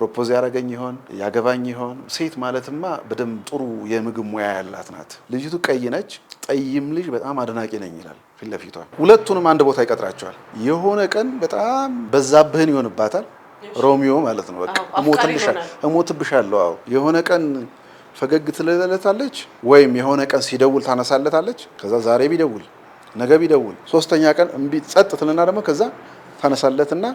Propose ያደረገኝ ይሆን? ያገባኝ ይሆን? ሴት ማለትማ በደንብ ጥሩ የምግብ ሙያ ያላት ናት። ልጅቱ ቀይ ነች። ጠይም ልጅ በጣም አድናቂ ነኝ ይላል ፊት ለፊቷ። ሁለቱንም አንድ ቦታ ይቀጥራቸዋል። የሆነ ቀን በጣም በዛብህን ይሆንባታል። ሮሚዮ ማለት ነው። በቃ እሞትብሻለሁ። አዎ የሆነ ቀን ፈገግ ትልለታለች፣ ወይም የሆነ ቀን ሲደውል ታነሳለታለች። ከዛ ዛሬ ቢደውል ነገ ቢደውል ሶስተኛ ቀን እምቢ ጸጥ ትልና ደግሞ ከዛ ታነሳለትና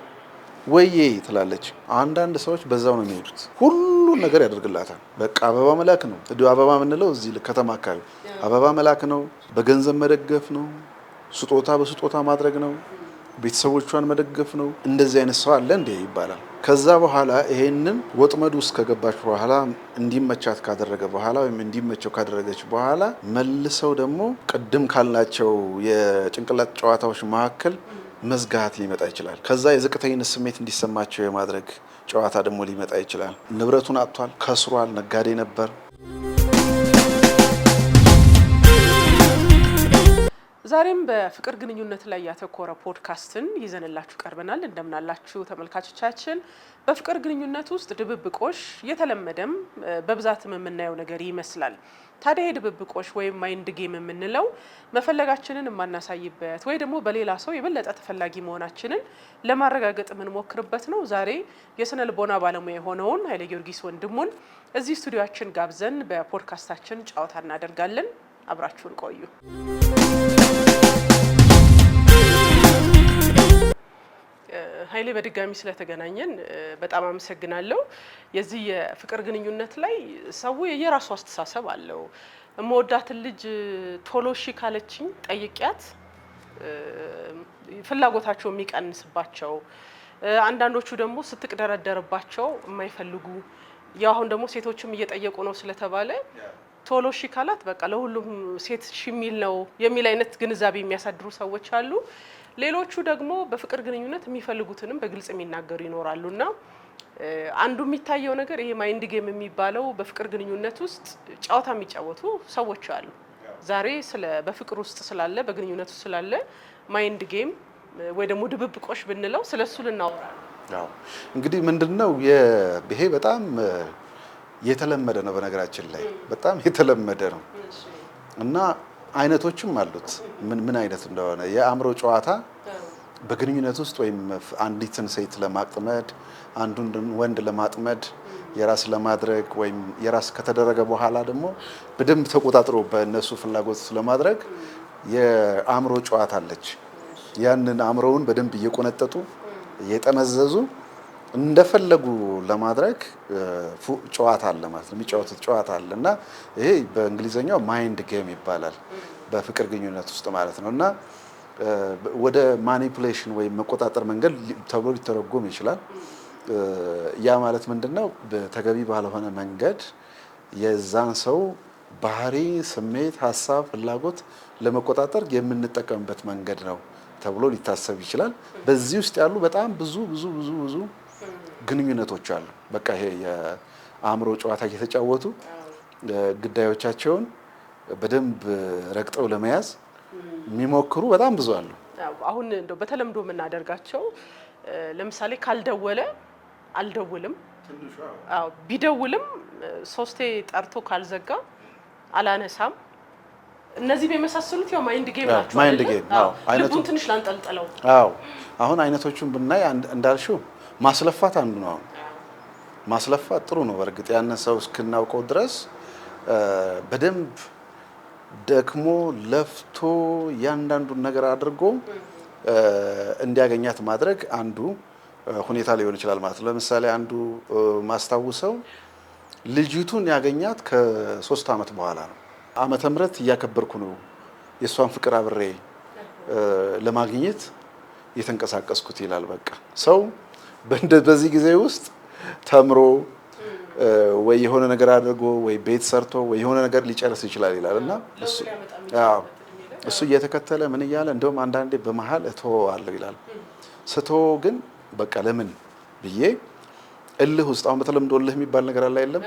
ወዬ ትላለች። አንዳንድ ሰዎች በዛው ነው የሚሄዱት። ሁሉን ነገር ያደርግላታል። በቃ አበባ መላክ ነው። እንዲሁ አበባ የምንለው እዚህ ከተማ አካባቢ አበባ መላክ ነው፣ በገንዘብ መደገፍ ነው፣ ስጦታ በስጦታ ማድረግ ነው፣ ቤተሰቦቿን መደገፍ ነው። እንደዚህ አይነት ሰው አለ እንዴ ይባላል። ከዛ በኋላ ይሄንን ወጥመድ ውስጥ ከገባች በኋላ እንዲመቻት ካደረገ በኋላ ወይም እንዲመቸው ካደረገች በኋላ መልሰው ደግሞ ቅድም ካልናቸው የጭንቅላት ጨዋታዎች መካከል መዝጋት ሊመጣ ይችላል። ከዛ የዝቅተኝነት ስሜት እንዲሰማቸው የማድረግ ጨዋታ ደግሞ ሊመጣ ይችላል። ንብረቱን አጥቷል፣ ከስሯል፣ ነጋዴ ነበር። ዛሬም በፍቅር ግንኙነት ላይ ያተኮረ ፖድካስትን ይዘንላችሁ ቀርበናል። እንደምናላችሁ ተመልካቾቻችን። በፍቅር ግንኙነት ውስጥ ድብብቆሽ የተለመደም በብዛትም የምናየው ነገር ይመስላል። ታዲያ የድብብቆሽ ወይም mind game የምንለው መፈለጋችንን የማናሳይበት ወይ ደግሞ በሌላ ሰው የበለጠ ተፈላጊ መሆናችንን ለማረጋገጥ የምንሞክርበት ነው። ዛሬ የስነ ልቦና ባለሙያ የሆነውን ኃይለ ጊዮርጊስ ወንድሙን እዚህ ስቱዲዮአችን ጋብዘን በፖድካስታችን ጨዋታ እናደርጋለን። አብራችሁን ቆዩ። ኃይሌ በድጋሚ ስለተገናኘን በጣም አመሰግናለሁ። የዚህ የፍቅር ግንኙነት ላይ ሰው የየራሱ አስተሳሰብ አለው። እመወዳትን ልጅ ቶሎ እሺ ካለችኝ ጠይቂያት ፍላጎታቸው የሚቀንስባቸው፣ አንዳንዶቹ ደግሞ ስትቅደረደርባቸው የማይፈልጉ፣ ያው አሁን ደግሞ ሴቶችም እየጠየቁ ነው ስለተባለ ቶሎ እሺ ካላት በቃ ለሁሉም ሴት እሺ የሚል ነው የሚል አይነት ግንዛቤ የሚያሳድሩ ሰዎች አሉ። ሌሎቹ ደግሞ በፍቅር ግንኙነት የሚፈልጉትንም በግልጽ የሚናገሩ ይኖራሉ። እና አንዱ የሚታየው ነገር ይሄ mind game የሚባለው በፍቅር ግንኙነት ውስጥ ጨዋታ የሚጫወቱ ሰዎች አሉ። ዛሬ ስለ በፍቅር ውስጥ ስላለ በግንኙነት ውስጥ ስላለ mind game ወይ ደግሞ ድብብቆሽ ብንለው ስለ እሱ ልናወራ ነው። እንግዲህ ምንድነው ይሄ በጣም የተለመደ ነው። በነገራችን ላይ በጣም የተለመደ ነው እና አይነቶችም አሉት። ምን ምን አይነት እንደሆነ የአእምሮ ጨዋታ በግንኙነት ውስጥ ወይም አንዲትን ሴት ለማጥመድ አንዱን ወንድ ለማጥመድ የራስ ለማድረግ ወይም የራስ ከተደረገ በኋላ ደግሞ በደንብ ተቆጣጥሮ በእነሱ ፍላጎት ለማድረግ የአእምሮ ጨዋታ አለች። ያንን አእምሮውን በደንብ እየቆነጠጡ እየጠመዘዙ እንደፈለጉ ለማድረግ ጨዋታ አለ ማለት ነው። የሚጫወቱት ጨዋታ አለ እና ይሄ በእንግሊዝኛው mind game ይባላል በፍቅር ግንኙነት ውስጥ ማለት ነው። እና ወደ manipulation ወይም መቆጣጠር መንገድ ተብሎ ሊተረጎም ይችላል። ያ ማለት ምንድን ነው? በተገቢ ባልሆነ መንገድ የዛን ሰው ባህሪ፣ ስሜት፣ ሀሳብ፣ ፍላጎት ለመቆጣጠር የምንጠቀምበት መንገድ ነው ተብሎ ሊታሰብ ይችላል። በዚህ ውስጥ ያሉ በጣም ብዙ ብዙ ብዙ ብዙ ግንኙነቶች አሉ። በቃ ይሄ የአእምሮ ጨዋታ እየተጫወቱ ግዳዮቻቸውን በደንብ ረግጠው ለመያዝ የሚሞክሩ በጣም ብዙ አሉ። አሁን እንደው በተለምዶ የምናደርጋቸው ለምሳሌ ካልደወለ አልደውልም፣ አዎ ቢደውልም ሶስቴ ጠርቶ ካልዘጋ አላነሳም። እነዚህ የመሳሰሉት ያው mind game ናቸው። Mind game አዎ፣ ልቡን ትንሽ ላንጠልጥለው። አዎ አሁን አይነቶቹን ብናይ እንዳልሽው ማስለፋት አንዱ ነው። አሁን ማስለፋት ጥሩ ነው። በእርግጥ ያንን ሰው እስክናውቀው ድረስ በደንብ ደክሞ ለፍቶ እያንዳንዱን ነገር አድርጎ እንዲያገኛት ማድረግ አንዱ ሁኔታ ሊሆን ይችላል ማለት ነው። ለምሳሌ አንዱ ማስታውሰው ልጅቱን ያገኛት ከ3 ዓመት በኋላ ነው። ዓመተ ምሕረት እያከበርኩ ነው የእሷን ፍቅር አብሬ ለማግኘት የተንቀሳቀስኩት ይላል። በቃ ሰው በዚህ ጊዜ ውስጥ ተምሮ ወይ የሆነ ነገር አድርጎ ወይ ቤት ሰርቶ ወይ የሆነ ነገር ሊጨርስ ይችላል ይላል እና እሱ እየተከተለ ምን እያለ እንደውም አንዳንዴ በመሀል እተወዋለሁ ይላል። ስተወው ግን በቃ ለምን ብዬ እልህ ውስጥ አሁን በተለምዶ እልህ የሚባል ነገር አለ የለም፣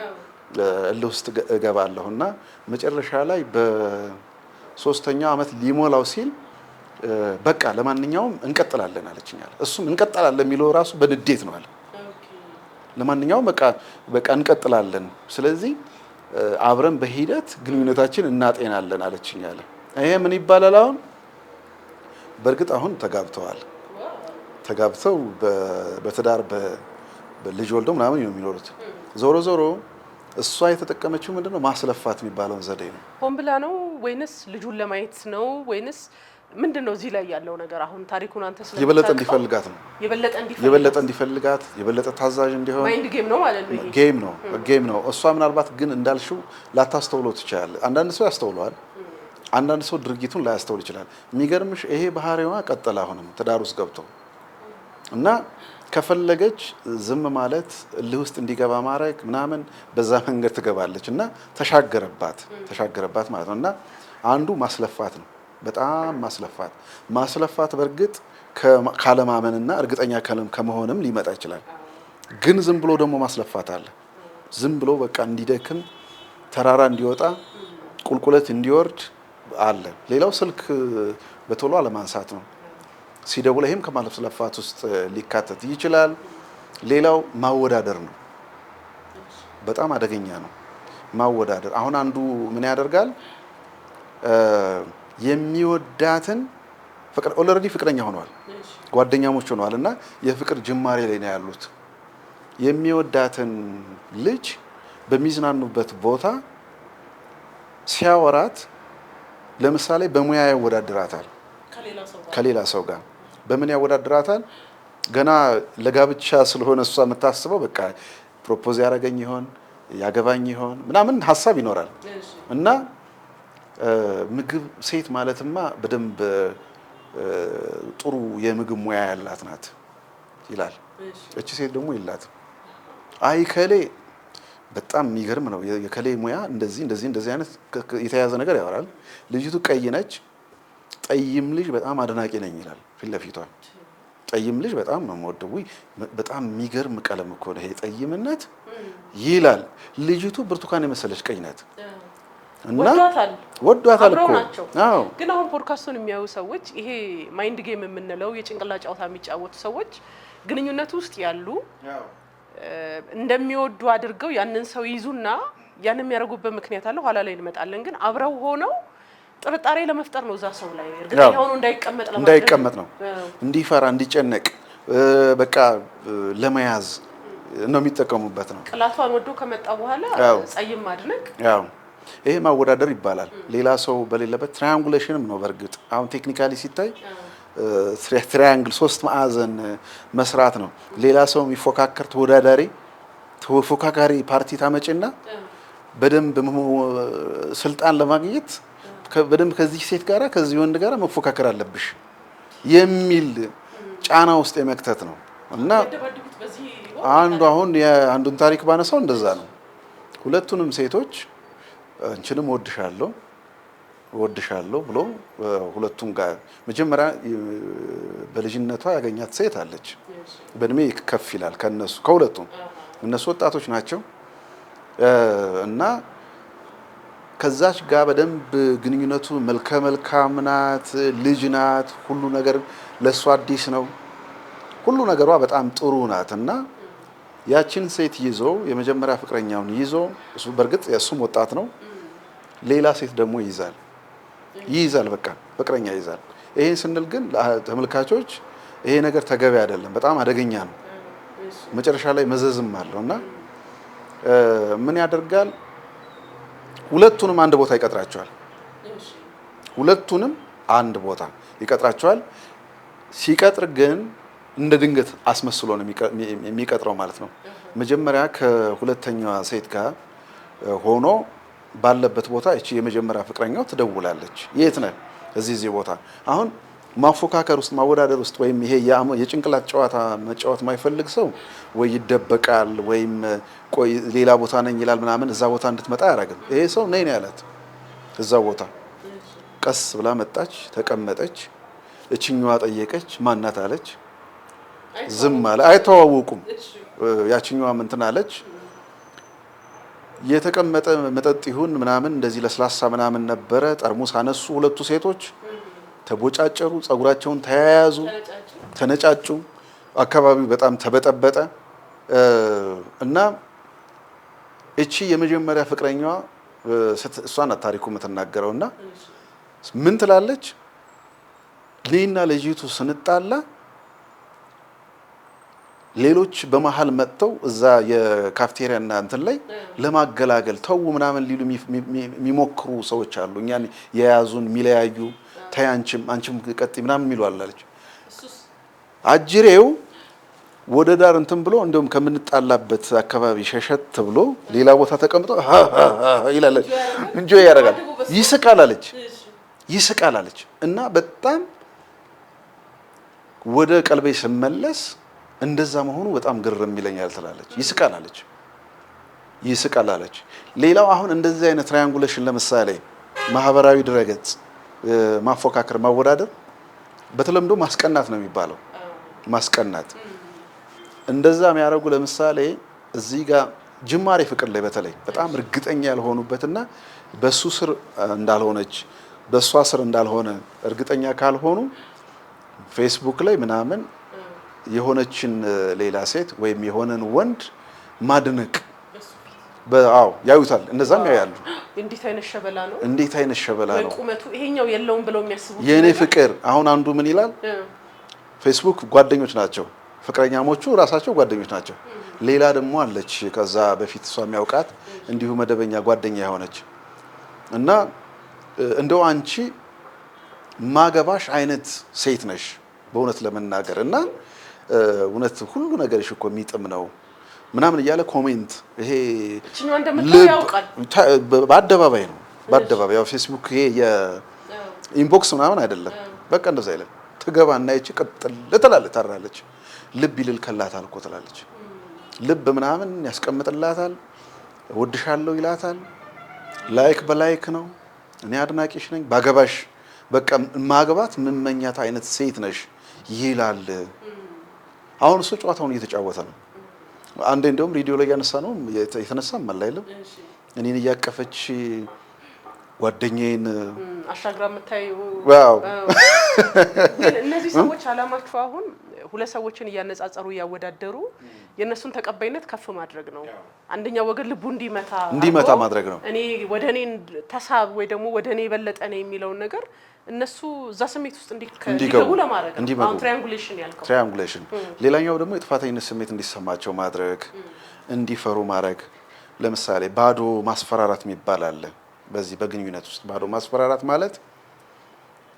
እልህ ውስጥ እገባለሁ እና መጨረሻ ላይ በ3ኛው ዓመት ሊሞላው ሲል በቃ ለማንኛውም እንቀጥላለን አለችኝ አለ። እሱም እንቀጥላለን የሚለው ራሱ በንዴት ነው አለ። ለማንኛውም በቃ በቃ እንቀጥላለን። ስለዚህ አብረን በሂደት ግንኙነታችን እናጤናለን አለችኝ አለ። ይሄ ምን ይባላል አሁን? በእርግጥ አሁን ተጋብተዋል። ተጋብተው በትዳር በልጅ ወልደው ምናምን ነው የሚኖሩት። ዞሮ ዞሮ እሷ የተጠቀመችው ምንድነው ማስለፋት የሚባለውን ዘዴ ነው። ሆን ብላ ነው ወይንስ ልጁን ለማየት ነው ወይንስ ምንድን ነው እዚህ ላይ ያለው ነገር? አሁን ታሪኩን አንተ ስለምታውቀው የበለጠ እንዲፈልጋት ነው። የበለጠ እንዲፈልጋት፣ የበለጠ እንዲፈልጋት፣ የበለጠ ታዛዥ እንዲሆን mind game ነው ማለት ነው። ይሄ game ነው፣ game ነው። እሷ ምናልባት ግን እንዳልሽው ላታስተውለው ትችላለህ። አንዳንድ ሰው ያስተውለዋል፣ አንዳንድ ሰው ድርጊቱን ላያስተውል ይችላል። የሚገርምሽ ይሄ ባህሪዋ ቀጠለ አሁንም ትዳር ውስጥ ገብቶ እና ከፈለገች ዝም ማለት፣ እልህ ውስጥ እንዲገባ ማድረግ ምናምን በዛ መንገድ ትገባለች እና ተሻገረባት ተሻገረባት ማለት ነው። እና አንዱ ማስለፋት ነው፣ በጣም ማስለፋት ማስለፋት። በእርግጥ ካለማመንና እርግጠኛ ከመሆንም ሊመጣ ይችላል። ግን ዝም ብሎ ደግሞ ማስለፋት አለ። ዝም ብሎ በቃ እንዲደክም፣ ተራራ እንዲወጣ፣ ቁልቁለት እንዲወርድ አለ። ሌላው ስልክ በቶሎ አለማንሳት ነው። ሲደውል ይሄም ከማስለፋት ውስጥ ሊካተት ይችላል። ሌላው ማወዳደር ነው። በጣም አደገኛ ነው ማወዳደር። አሁን አንዱ ምን ያደርጋል? የሚወዳትን already ፍቅረኛ ሆነዋል፣ ጓደኛሞች ሆነዋል እና የፍቅር ጅማሬ ላይ ነው ያሉት። የሚወዳትን ልጅ በሚዝናኑበት ቦታ ሲያወራት ለምሳሌ በሙያ ያወዳድራታል ከሌላ ሰው ጋር። በምን ያወዳድራታል? ገና ለጋብቻ ስለሆነ እሷ የምታስበው በቃ propose ያደረገኝ ይሆን፣ ያገባኝ ይሆን ምናምን ሀሳብ ይኖራል። እና ምግብ ሴት ማለትማ በደንብ ጥሩ የምግብ ሙያ ያላት ናት ይላል። እቺ ሴት ደግሞ የላትም። አይ ከሌ በጣም የሚገርም ነው፣ የከሌ ሙያ እንደዚህ እንደዚህ እንደዚህ አይነት የተያዘ ነገር ያወራል። ልጅቱ ቀይ ነች። ጠይም ልጅ በጣም አድናቂ ነኝ ይላል ፊት ለፊቷ። ጠይም ልጅ በጣም ነው የምወደው፣ ውይ በጣም የሚገርም ቀለም እኮ ነው ይሄ ጠይምነት ይላል። ልጅቱ ብርቱካን የመሰለች ቀይ ናት እና ወዷታል ወዷታል እኮ። ናቸው። አዎ። ግን አሁን ፖድካስቱን የሚያዩ ሰዎች፣ ይሄ mind game የምንለው የጭንቅላት ጨዋታ የሚጫወቱ ሰዎች ግንኙነት ውስጥ ያሉ እንደሚወዱ አድርገው ያንን ሰው ይዙና ያንን የሚያደርጉበት ምክንያት አለ። ኋላ ላይ እንመጣለን። ግን አብረው ሆነው ጥርጣሬ ለመፍጠር ነው፣ እዛ ሰው ላይ እርግጠኛ ሆኖ እንዳይቀመጥ ለማድረግ። እንዳይቀመጥ ነው፣ እንዲፈራ፣ እንዲጨነቅ፣ በቃ ለመያዝ ነው የሚጠቀሙበት ነው። ቅላቷን ወዶ ከመጣ በኋላ ጸይም ማድነቅ። ያው ይሄ ማወዳደር ይባላል። ሌላ ሰው በሌለበት triangulation ም ነው። በእርግጥ አሁን technically ሲታይ triangle ሶስት ማዕዘን መስራት ነው። ሌላ ሰው የሚፎካከር ተወዳዳሪ፣ ተፎካካሪ ፓርቲ ታመጪና በደንብ ስልጣን ለማግኘት በደንብ ከዚህ ሴት ጋራ፣ ከዚህ ወንድ ጋራ መፎካከር አለብሽ የሚል ጫና ውስጥ የመክተት ነው። እና አንዱ አሁን የአንዱን ታሪክ ባነሳው እንደዛ ነው። ሁለቱንም ሴቶች አንቺንም እወድሻለሁ፣ እወድሻለሁ ብሎ ሁለቱም ጋር መጀመሪያ በልጅነቷ ያገኛት ሴት አለች። በእድሜ ከፍ ይላል ከነሱ ከሁለቱም፣ እነሱ ወጣቶች ናቸው። እና ከዛች ጋር በደንብ ግንኙነቱ መልከ መልካም ናት፣ ልጅ ናት፣ ሁሉ ነገር ለእሷ አዲስ ነው። ሁሉ ነገሯ በጣም ጥሩ ናት። እና ያችን ሴት ይዞ፣ የመጀመሪያ ፍቅረኛውን ይዞ፣ እሱ በእርግጥ እሱም ወጣት ነው። ሌላ ሴት ደግሞ ይይዛል ይይዛል በቃ ፍቅረኛ ይይዛል። ይሄን ስንል ግን ተመልካቾች ይሄ ነገር ተገቢ አይደለም፣ በጣም አደገኛ ነው። መጨረሻ ላይ መዘዝም አለው። እና ምን ያደርጋል? ሁለቱንም አንድ ቦታ ይቀጥራቸዋል። ሁለቱንም አንድ ቦታ ይቀጥራቸዋል። ሲቀጥር ግን እንደ ድንገት አስመስሎ ነው የሚቀጥረው ማለት ነው። መጀመሪያ ከሁለተኛዋ ሴት ጋር ሆኖ ባለበት ቦታ እቺ የመጀመሪያ ፍቅረኛው ትደውላለች። የት ነህ? እዚህ እዚህ ቦታ። አሁን ማፎካከር ውስጥ፣ ማወዳደር ውስጥ ወይም ይሄ የጭንቅላት ጨዋታ መጫወት የማይፈልግ ሰው ወይ ይደበቃል ወይም ቆይ ሌላ ቦታ ነኝ ይላል ምናምን፣ እዛ ቦታ እንድትመጣ አያደርግም። ይሄ ሰው ነይ ነው ያላት እዛ ቦታ። ቀስ ብላ መጣች፣ ተቀመጠች። እችኛዋ ጠየቀች፣ ማናት አለች። ዝም አለ። አይተዋወቁም። ያችኛዋ እንትን አለች። የተቀመጠ መጠጥ ይሁን ምናምን እንደዚህ ለስላሳ ምናምን ነበረ። ጠርሙስ አነሱ ሁለቱ ሴቶች፣ ተቦጫጨሩ፣ ጸጉራቸውን ተያያዙ፣ ተነጫጩ። አካባቢው በጣም ተበጠበጠ። እና እቺ የመጀመሪያ ፍቅረኛዋ እሷ ናት ታሪኩ የምትናገረው። እና ምን ትላለች? እኔና ልጅቱ ስንጣላ ሌሎች በመሀል መጥተው እዛ የካፍቴሪያ እና እንትን ላይ ለማገላገል ተው ምናምን ሊሉ የሚሞክሩ ሰዎች አሉ። እኛን የያዙን የሚለያዩ፣ ተይ አንቺም አንቺም ቀጥይ ምናምን የሚሉ አሉ አለች። አጅሬው ወደ ዳር እንትን ብሎ እንደውም ከምንጣላበት አካባቢ ሸሸት ብሎ ሌላ ቦታ ተቀምጦ ይላል፣ enjoy ያደርጋል፣ ይስቃል አለች፣ ይስቃል አለች። እና በጣም ወደ ቀልቤ ስመለስ እንደዛ መሆኑ በጣም ግርም ይለኛል ትላለች። ይስቃል አለች፣ ይስቃል አለች። ሌላው አሁን እንደዚህ አይነት triangulation ለምሳሌ ማህበራዊ ድረገጽ ማፎካከር፣ ማወዳደር በተለምዶ ማስቀናት ነው የሚባለው። ማስቀናት እንደዛ የሚያደርጉ ለምሳሌ እዚህ ጋር ጅማሬ ፍቅር ላይ በተለይ በጣም እርግጠኛ ያልሆኑበትና በሱ ስር እንዳልሆነች በእሷ ስር እንዳልሆነ እርግጠኛ ካልሆኑ ፌስቡክ ላይ ምናምን የሆነችን ሌላ ሴት ወይም የሆነን ወንድ ማድነቅ፣ አዎ ያዩታል፣ እነዛም ያያሉ። እንዴት አይነት ሸበላ ነው፣ እንዴት አይነት ሸበላ ነው፣ ቁመቱ ይሄኛው የለውም ብለው የሚያስቡት የኔ ፍቅር። አሁን አንዱ ምን ይላል? ፌስቡክ ጓደኞች ናቸው፣ ፍቅረኛሞቹ ራሳቸው ጓደኞች ናቸው። ሌላ ደግሞ አለች ከዛ በፊት እሷ የሚያውቃት እንዲሁ መደበኛ ጓደኛ የሆነች እና እንደው አንቺ ማገባሽ አይነት ሴት ነሽ በእውነት ለመናገር እና እውነት ሁሉ ነገርሽ እኮ የሚጥም ነው ምናምን እያለ comment ይሄ በአደባባይ ነው፣ በአደባባይ ያው ፌስቡክ ይሄ የ inbox ምናምን አይደለም። በቃ እንደዛ ይላል። ትገባና ይቺ ቅጥል ትላለች፣ ታራለች። ልብ ይልልከላታል እኮ ትላለች። ልብ ምናምን ያስቀምጥላታል። እወድሻለሁ ይላታል። like በ like ነው። እኔ አድናቂሽ ነኝ፣ ባገባሽ በቃ ማግባት ምመኛት አይነት ሴት ነሽ ይላል። አሁን እሱ ጨዋታውን እየተጫወተ ነው። አንዴ እንደውም ሬዲዮ ላይ ያነሳ ነው የተነሳ መላ የለም እኔን እያቀፈች ጓደኛዬን አሻግራ የምታየው። Wow። ግን እነዚህ ሰዎች አላማቸው አሁን ሁለት ሰዎችን እያነጻጸሩ እያወዳደሩ የእነሱን ተቀባይነት ከፍ ማድረግ ነው። አንደኛው ወገን ልቡ እንዲመታ እንዲመታ አድርጎ ማድረግ ነው። እኔ ወደ እኔ ተሳብ ወይ ደግሞ ወደ እኔ የበለጠ ነው የሚለውን ነገር እነሱ እዛ ስሜት ውስጥ እንዲገቡ ለማድረግ ነው። እንዲገቡ። አሁን triangulation ያልከው Triangulation። ሌላኛው ደግሞ የጥፋተኝነት ስሜት እንዲሰማቸው ማድረግ፣ እንዲፈሩ ማድረግ። ለምሳሌ ባዶ ማስፈራራት የሚባል አለ። በዚህ በግንኙነት ውስጥ ባዶ ማስፈራራት ማለት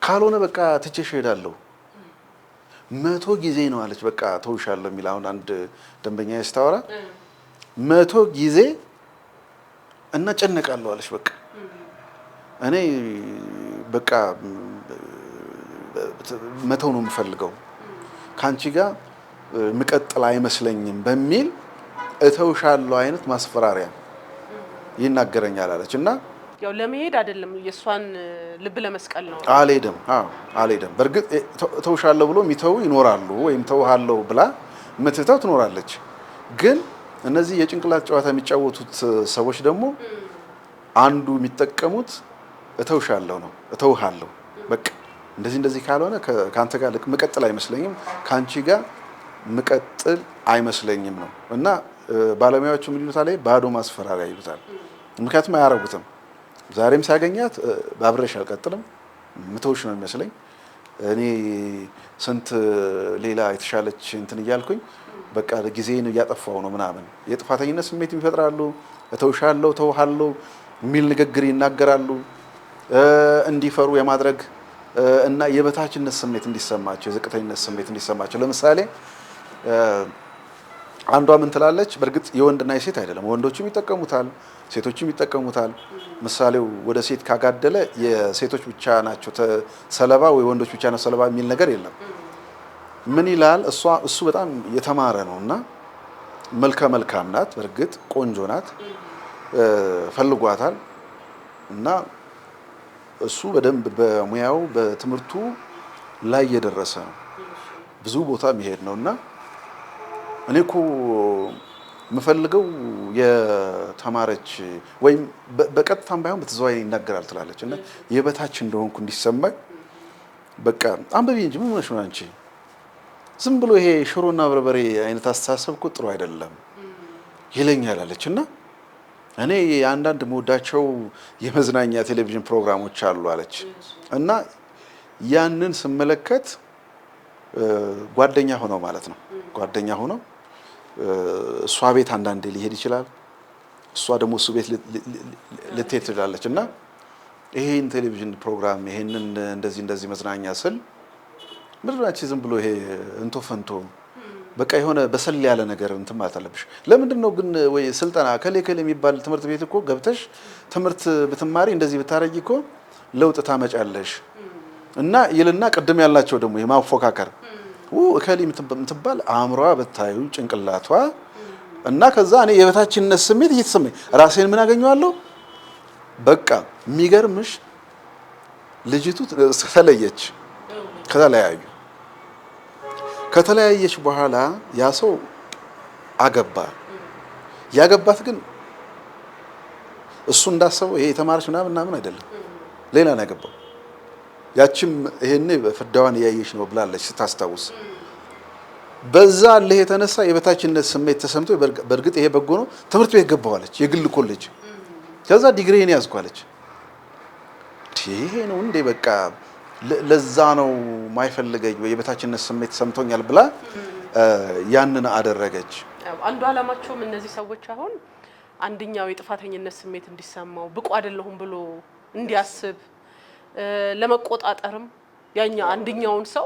ካልሆነ በቃ ትቼሽ እሄዳለሁ 100 ጊዜ ነው አለች። በቃ ተውሻለሁ የሚል አሁን አንድ ደንበኛ ስታወራ 100 ጊዜ እና ጨነቃለሁ አለች። በቃ እኔ በቃ መተው ነው የምፈልገው፣ ከአንቺ ጋር ምቀጥል አይመስለኝም በሚል እተውሻለሁ አይነት ማስፈራሪያ ይናገረኛል አለች። እና ያው ለመሄድ አይደለም የእሷን ልብ ለመስቀል ነው። አልሄድም፣ አዎ አልሄድም። በእርግጥ እተውሻለሁ ብሎ የሚተው ይኖራሉ፣ ወይም ተውሃለሁ ብላ ምትተው ትኖራለች። ግን እነዚህ የጭንቅላት ጨዋታ የሚጫወቱት ሰዎች ደግሞ አንዱ የሚጠቀሙት እተውሻለሁ ነው። እተውሃለሁ በቃ እንደዚህ እንደዚህ ካልሆነ ከአንተ ጋር ምቀጥል አይመስለኝም፣ ከአንቺ ጋር ምቀጥል አይመስለኝም ነው። እና ባለሙያዎቹ ምን ይሉታል? ባዶ ማስፈራሪያ ይሉታል። ምክንያቱም አያረጉትም። ዛሬም ሲያገኛት ባብረሽ አልቀጥልም፣ ምተውሽ ነው የሚመስለኝ፣ እኔ ስንት ሌላ የተሻለች እንትን እያልኩኝ በቃ ጊዜን እያጠፋው ነው ምናምን የጥፋተኝነት ስሜት ይፈጥራሉ። እተውሻለሁ፣ እተውሃለሁ የሚል ንግግር ይናገራሉ። እንዲፈሩ የማድረግ እና የበታችነት ስሜት እንዲሰማቸው፣ የዝቅተኝነት ስሜት እንዲሰማቸው። ለምሳሌ አንዷ ምን ትላለች? በእርግጥ የወንድና የሴት አይደለም፣ ወንዶችም ይጠቀሙታል፣ ሴቶችም ይጠቀሙታል። ምሳሌው ወደ ሴት ካጋደለ የሴቶች ብቻ ናቸው ሰለባ ወይ ወንዶች ብቻ ነው ሰለባ የሚል ነገር የለም። ምን ይላል? እሱ በጣም የተማረ ነው እና መልከ መልካም ናት፣ በእርግጥ ቆንጆ ናት፣ ፈልጓታል እና እሱ በደንብ በሙያው በትምህርቱ ላይ የደረሰ ነው፣ ብዙ ቦታ የሚሄድ ነው እና እኔ እኮ የምፈልገው የተማረች ወይም በቀጥታም ባይሆን በተዘዋዋሪ ይናገራል ትላለች እና የበታች እንደሆንኩ እንዲሰማኝ በቃ አንብቢ እንጂ ምን ሆነሽ ነው አንቺ? ዝም ብሎ ይሄ ሽሮና በርበሬ አይነት አስተሳሰብ እኮ ጥሩ አይደለም ይለኛል አለች። እና እኔ አንዳንድ የምወዳቸው የመዝናኛ ቴሌቪዥን ፕሮግራሞች አሉ አለች። እና ያንን ስመለከት ጓደኛ ሆነው ማለት ነው፣ ጓደኛ ሆነው እሷ ቤት አንዳንዴ ሊሄድ ይችላል፣ እሷ ደግሞ እሱ ቤት ልትሄድ ትችላለች። እና ይሄን ቴሌቪዥን ፕሮግራም ይሄንን እንደዚህ እንደዚህ መዝናኛ ስል ምንድን ነው ዝም ብሎ ይሄ እንቶ ፈንቶ በቃ የሆነ በሰል ያለ ነገር እንትን ማለት አለብሽ። ለምንድን ነው ግን ወይ ስልጠና ከሌ ከሌ የሚባል ትምህርት ቤት እኮ ገብተሽ ትምህርት ብትማሪ እንደዚህ ብታረጊ እኮ ለውጥ ታመጫለሽ እና ይልና ቅድም ያልናቸው ደግሞ የማፎካከር እከሌ የምትባል አእምሯ ብታዩ ጭንቅላቷ እና ከዛ እኔ የበታችነት ስሜት እየተሰማኝ ራሴን ምን አገኘዋለሁ? በቃ የሚገርምሽ ልጅቱ ተለየች፣ ከተለያዩ ከተለያየች በኋላ ያ ሰው አገባ። ያገባት ግን እሱ እንዳሰበው ይሄ የተማረች ምናምን ምናምን አይደለም፣ ሌላ ነው ያገባው። ያችም ይሄኔ ፍዳዋን እያየች ነው ብላለች ስታስታውስ። በዛ እልህ የተነሳ የበታችነት ስሜት ተሰምቶ፣ በእርግጥ ይሄ በጎ ነው፣ ትምህርት ቤት ገባዋለች፣ የግል ኮሌጅ። ከዛ ዲግሪን ያዝኳለች። ይሄ ነው እንዴ በቃ ለዛ ነው ማይፈልገኝ የበታችነት ስሜት ሰምቶኛል ብላ ያንን አደረገች። አንዱ አላማቸውም እነዚህ ሰዎች አሁን አንደኛው የጥፋተኝነት ስሜት እንዲሰማው ብቁ አይደለሁም ብሎ እንዲያስብ ለመቆጣጠርም ያኛ አንደኛውን ሰው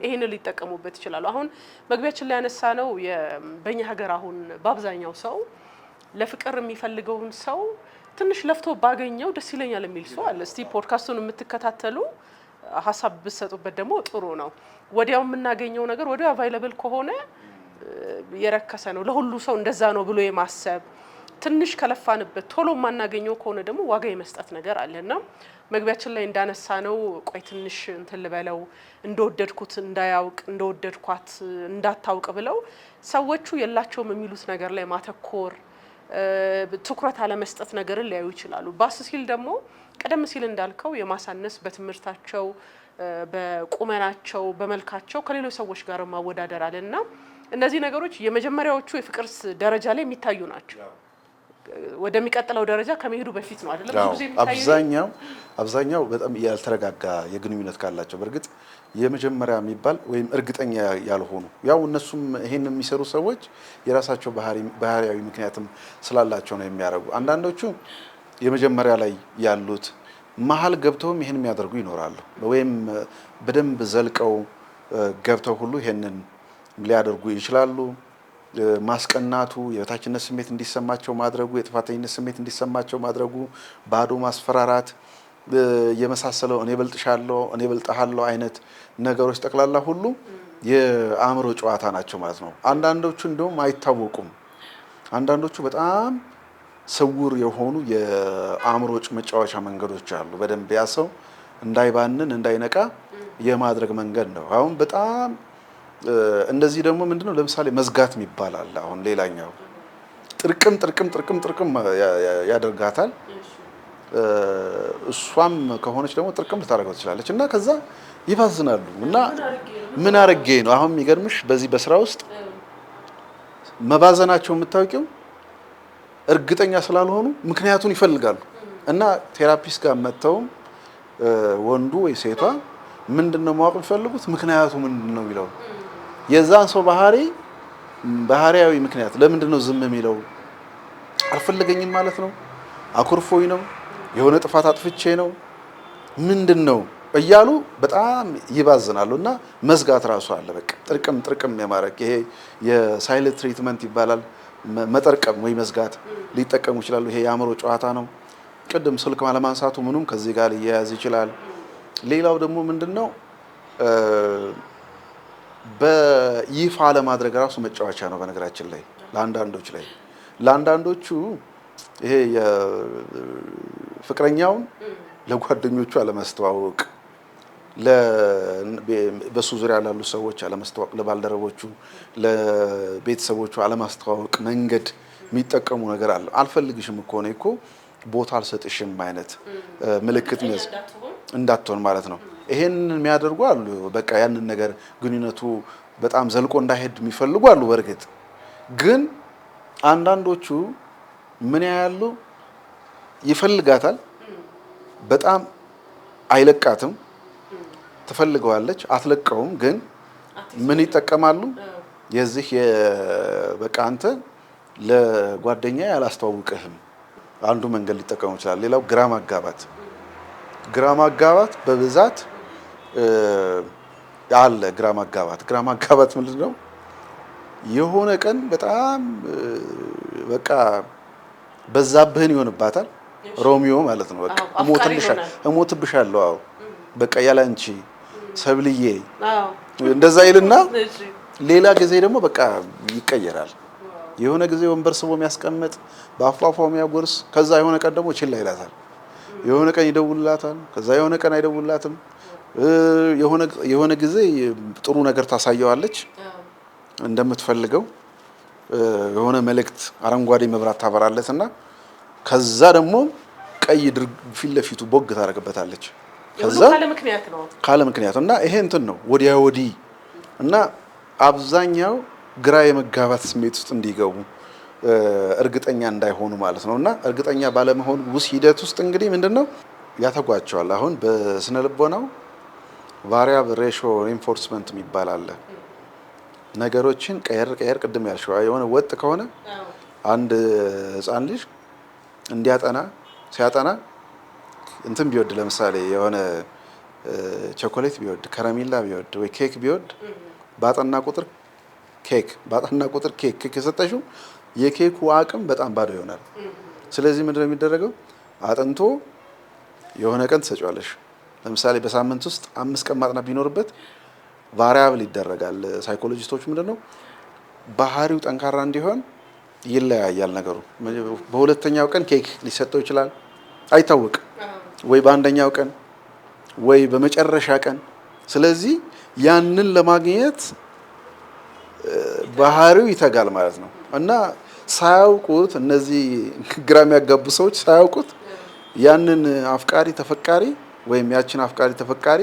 ይሄንን ሊጠቀሙበት ይችላሉ። አሁን መግቢያችን ላይ ያነሳ ነው በእኛ ሀገር አሁን በአብዛኛው ሰው ለፍቅር የሚፈልገውን ሰው ትንሽ ለፍቶ ባገኘው ደስ ይለኛል የሚል ሰው አለ። እስቲ ፖድካስቱን የምትከታተሉ ሀሳብ ብትሰጡበት ደግሞ ጥሩ ነው። ወዲያው የምናገኘው ነገር ወዲያው available ከሆነ የረከሰ ነው ለሁሉ ሰው እንደዛ ነው ብሎ የማሰብ፣ ትንሽ ከለፋንበት ቶሎ የማናገኘው ከሆነ ደግሞ ዋጋ የመስጠት ነገር አለና መግቢያችን ላይ እንዳነሳ ነው ቆይ ትንሽ እንትን ልበለው፣ እንደወደድኩት እንዳያውቅ፣ እንደወደድኳት እንዳታውቅ ብለው ሰዎቹ የላቸውም የሚሉት ነገር ላይ ማተኮር፣ ትኩረት አለመስጠት ነገርን ሊያዩ ይችላሉ። ባስ ሲል ደግሞ ቀደም ሲል እንዳልከው የማሳነስ፣ በትምህርታቸው፣ በቁመናቸው፣ በመልካቸው ከሌሎች ሰዎች ጋር ማወዳደር አለና እነዚህ ነገሮች የመጀመሪያዎቹ የፍቅር ደረጃ ላይ የሚታዩ ናቸው። ወደሚቀጥለው ደረጃ ከመሄዱ በፊት ነው አይደለም? ብዙ ጊዜ የሚታየው አብዛኛው በጣም ያልተረጋጋ የግንኙነት ካላቸው፣ በእርግጥ የመጀመሪያ የሚባል ወይም እርግጠኛ ያልሆኑ፣ ያው እነሱም ይሄን የሚሰሩ ሰዎች የራሳቸው ባህሪያዊ ምክንያትም ስላላቸው ነው የሚያደርጉ። አንዳንዶቹ የመጀመሪያ ላይ ያሉት መሀል ገብተውም ይሄን የሚያደርጉ ይኖራሉ። ወይም በደንብ ዘልቀው ገብተው ሁሉ ይሄንን ሊያደርጉ ይችላሉ። ማስቀናቱ፣ የበታችነት ስሜት እንዲሰማቸው ማድረጉ፣ የጥፋተኝነት ስሜት እንዲሰማቸው ማድረጉ፣ ባዶ ማስፈራራት የመሳሰለው እኔ በልጥሻለሁ፣ እኔ በልጥሃለሁ አይነት ነገሮች ጠቅላላ ሁሉ የአእምሮ ጨዋታ ናቸው ማለት ነው። አንዳንዶቹ እንደውም አይታወቁም። አንዳንዶቹ በጣም ስውር የሆኑ የአእምሮ መጫወቻ መንገዶች አሉ። በደንብ ያ ሰው እንዳይባንን እንዳይነቃ የማድረግ መንገድ ነው። አሁን በጣም እንደዚህ ደግሞ ምንድነው ለምሳሌ መዝጋት የሚባል አለ። አሁን ሌላኛው ጥርቅም ጥርቅም ጥርቅም ጥርቅም ያደርጋታል። እሷም ከሆነች ደግሞ ጥርቅም ልታደርገው ትችላለች። እና ከዛ ይባዝናሉ። እና ምን አርጌ ነው አሁን የሚገርምሽ በዚህ በስራ ውስጥ መባዘናቸው የምታውቂው እርግጠኛ ስላልሆኑ ምክንያቱን ይፈልጋሉ። እና therapist ጋር መጥተውም ወንዱ ወይ ሴቷ ምንድነው ማወቅ የሚፈልጉት፣ ምክንያቱ ምንድነው የሚለው፣ የዛን ሰው ባህሪያዊ ምክንያት፣ ለምንድነው ዝም የሚለው፣ አልፈለገኝም ማለት ነው፣ አኩርፎኝ ነው፣ የሆነ ጥፋት አጥፍቼ ነው፣ ምንድነው እያሉ በጣም ይባዝናሉ። እና መዝጋት ራሱ አለ። በቃ ጥርቅም ጥርቅም የማድረግ ይሄ የ silent treatment ይባላል። መጠርቀም ወይ መዝጋት ሊጠቀሙ ይችላሉ። ይሄ የአእምሮ ጨዋታ ነው። ቅድም ስልክ አለማንሳቱ ምኑም ከዚህ ጋር ሊያያዝ ይችላል። ሌላው ደግሞ ምንድነው በይፋ ለማድረግ ራሱ መጫወቻ ነው። በነገራችን ላይ ለአንዳንዶቹ ይሄ የፍቅረኛውን ለጓደኞቹ አለማስተዋወቅ፣ በሱ ዙሪያ ላሉ ሰዎች አለማስተዋወቅ፣ ለባልደረቦቹ፣ ለቤተሰቦቹ አለማስተዋወቅ መንገድ የሚጠቀሙ ነገር አለ። አልፈልግሽም እኮ እኔ እኮ ቦታ አልሰጥሽም አይነት ምልክት እንዳትሆን ማለት ነው። ይሄንን የሚያደርጉ አሉ። በቃ ያንን ነገር ግንኙነቱ በጣም ዘልቆ እንዳይሄድ የሚፈልጉ አሉ። በእርግጥ ግን አንዳንዶቹ ምን ያያሉ? ይፈልጋታል፣ በጣም አይለቃትም። ትፈልገዋለች፣ አትለቀውም። ግን ምን ይጠቀማሉ? የዚህ በቃ አንተ ለጓደኛ ያላስተዋውቅህም አንዱ መንገድ ሊጠቀሙ ይችላል። ሌላው ግራ ማጋባት፣ ግራ ማጋባት በብዛት አለ። ግራ ማጋባት፣ ግራ ማጋባት ምንድን ነው? የሆነ ቀን በጣም በቃ በዛብህን ይሆንባታል። ሮሚዮ ማለት ነው። በቃ እሞትብሻለሁ፣ አዎ በቃ ያለ አንቺ ሰብልዬ እንደዛ ይልና ሌላ ጊዜ ደግሞ በቃ ይቀየራል። የሆነ ጊዜ ወንበር ስቦ የሚያስቀምጥ፣ በአፏፏ የሚያጎርስ፣ ከዛ የሆነ ቀን ደግሞ ችላ ይላታል። የሆነ ቀን ይደውልላታል፣ ከዛ የሆነ ቀን አይደውልላትም። የሆነ ጊዜ ጥሩ ነገር ታሳየዋለች እንደምትፈልገው፣ የሆነ መልእክት አረንጓዴ መብራት ታበራለትና ከዛ ደግሞ ቀይ ፊት ለፊቱ ቦግ ታደርግበታለች። ከዛ ካለ ምክንያት እና ይሄ እንትን ነው ወዲያ ወዲህ እና አብዛኛው ግራ የመጋባት ስሜት ውስጥ እንዲገቡ፣ እርግጠኛ እንዳይሆኑ ማለት ነው። እና እርግጠኛ ባለመሆን ውስጥ ሂደት ውስጥ እንግዲህ ምንድን ነው ያተጓቸዋል። አሁን በስነ ልቦናው variable ratio reinforcement የሚባል አለ። ነገሮችን ቀየር ቀየር፣ ቅድም ያልሽው የሆነ ወጥ ከሆነ አንድ ህፃን ልጅ እንዲያጠና ሲያጠና እንትን ቢወድ፣ ለምሳሌ የሆነ ቸኮሌት ቢወድ፣ ከረሜላ ቢወድ ወይ ኬክ ቢወድ፣ ባጠና ቁጥር ኬክ፣ ባጠና ቁጥር ኬክ፣ ኬክ የሰጠሽው የኬኩ አቅም በጣም ባዶ ይሆናል። ስለዚህ ምንድነው የሚደረገው? አጥንቶ የሆነ ቀን ትሰጪዋለሽ። ለምሳሌ በሳምንት ውስጥ 5 ቀን ማጥናት ቢኖርበት variable ይደረጋል። ሳይኮሎጂስቶች ምንድነው ባህሪው ጠንካራ እንዲሆን ይለያያል ነገሩ። በሁለተኛው ቀን ኬክ ሊሰጠው ይችላል፣ አይታወቅም። ወይ በአንደኛው ቀን ወይ በመጨረሻ ቀን። ስለዚህ ያንን ለማግኘት ባህሪው ይተጋል ማለት ነው። እና ሳያውቁት እነዚህ ግራ የሚያጋቡ ሰዎች ሳያውቁት ያንን አፍቃሪ ተፈቃሪ ወይም ያችን አፍቃሪ ተፈቃሪ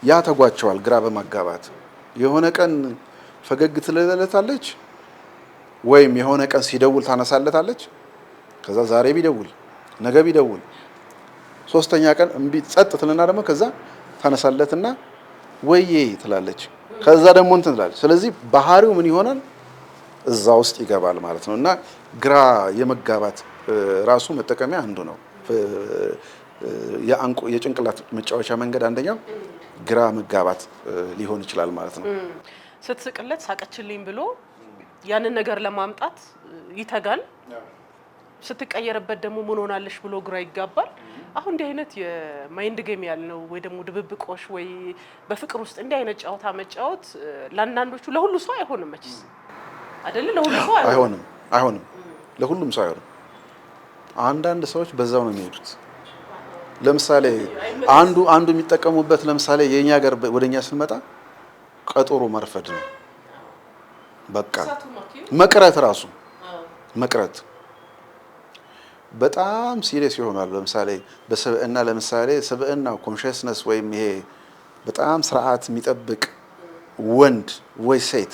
ያተጓቸዋል ግራ በማጋባት። የሆነ ቀን ፈገግ ትልለታለች ወይም የሆነ ቀን ሲደውል ታነሳለታለች። ከዛ ዛሬ ቢደውል ነገ ቢደውል ሶስተኛ ቀን እምቢ ጸጥ ትልና ደግሞ ከዛ ታነሳለትና ወዬ ትላለች። ከዛ ደግሞ እንትን ትላለች። ስለዚህ ባህሪው ምን ይሆናል? እዛ ውስጥ ይገባል ማለት ነው። እና ግራ የመጋባት ራሱ መጠቀሚያ አንዱ ነው። የጭንቅላት መጫወቻ መንገድ አንደኛው ግራ መጋባት ሊሆን ይችላል ማለት ነው። ስትስቅለት ሳቀችልኝ ብሎ ያንን ነገር ለማምጣት ይተጋል። ስትቀየርበት ደግሞ ምን ሆናለሽ ብሎ ግራ ይጋባል። አሁን እንዲህ አይነት የ mind game ያልነው ወይ ደግሞ ድብብቆሽ ወይ በፍቅር ውስጥ እንዲህ አይነት ጨዋታ መጫወት ለአንዳንዶቹ፣ ለሁሉ ሰው አይሆንም መቼስ አይደለ? ለሁሉ ሰው አይሆንም፣ አይሆንም፣ ለሁሉም ሰው አይሆንም። አንዳንድ ሰዎች በዛው ነው የሚሄዱት። ለምሳሌ አንዱ የሚጠቀሙበት፣ ለምሳሌ የኛ ሀገር ወደኛ ስንመጣ ቀጠሮ ማርፈድ ነው። በቃ መቅረት፣ ራሱ መቅረት በጣም serious ይሆናል። ለምሳሌ በስብዕና፣ ለምሳሌ ስብዕና consciousness ወይም ይሄ በጣም ስርዓት የሚጠብቅ ወንድ ወይ ሴት፣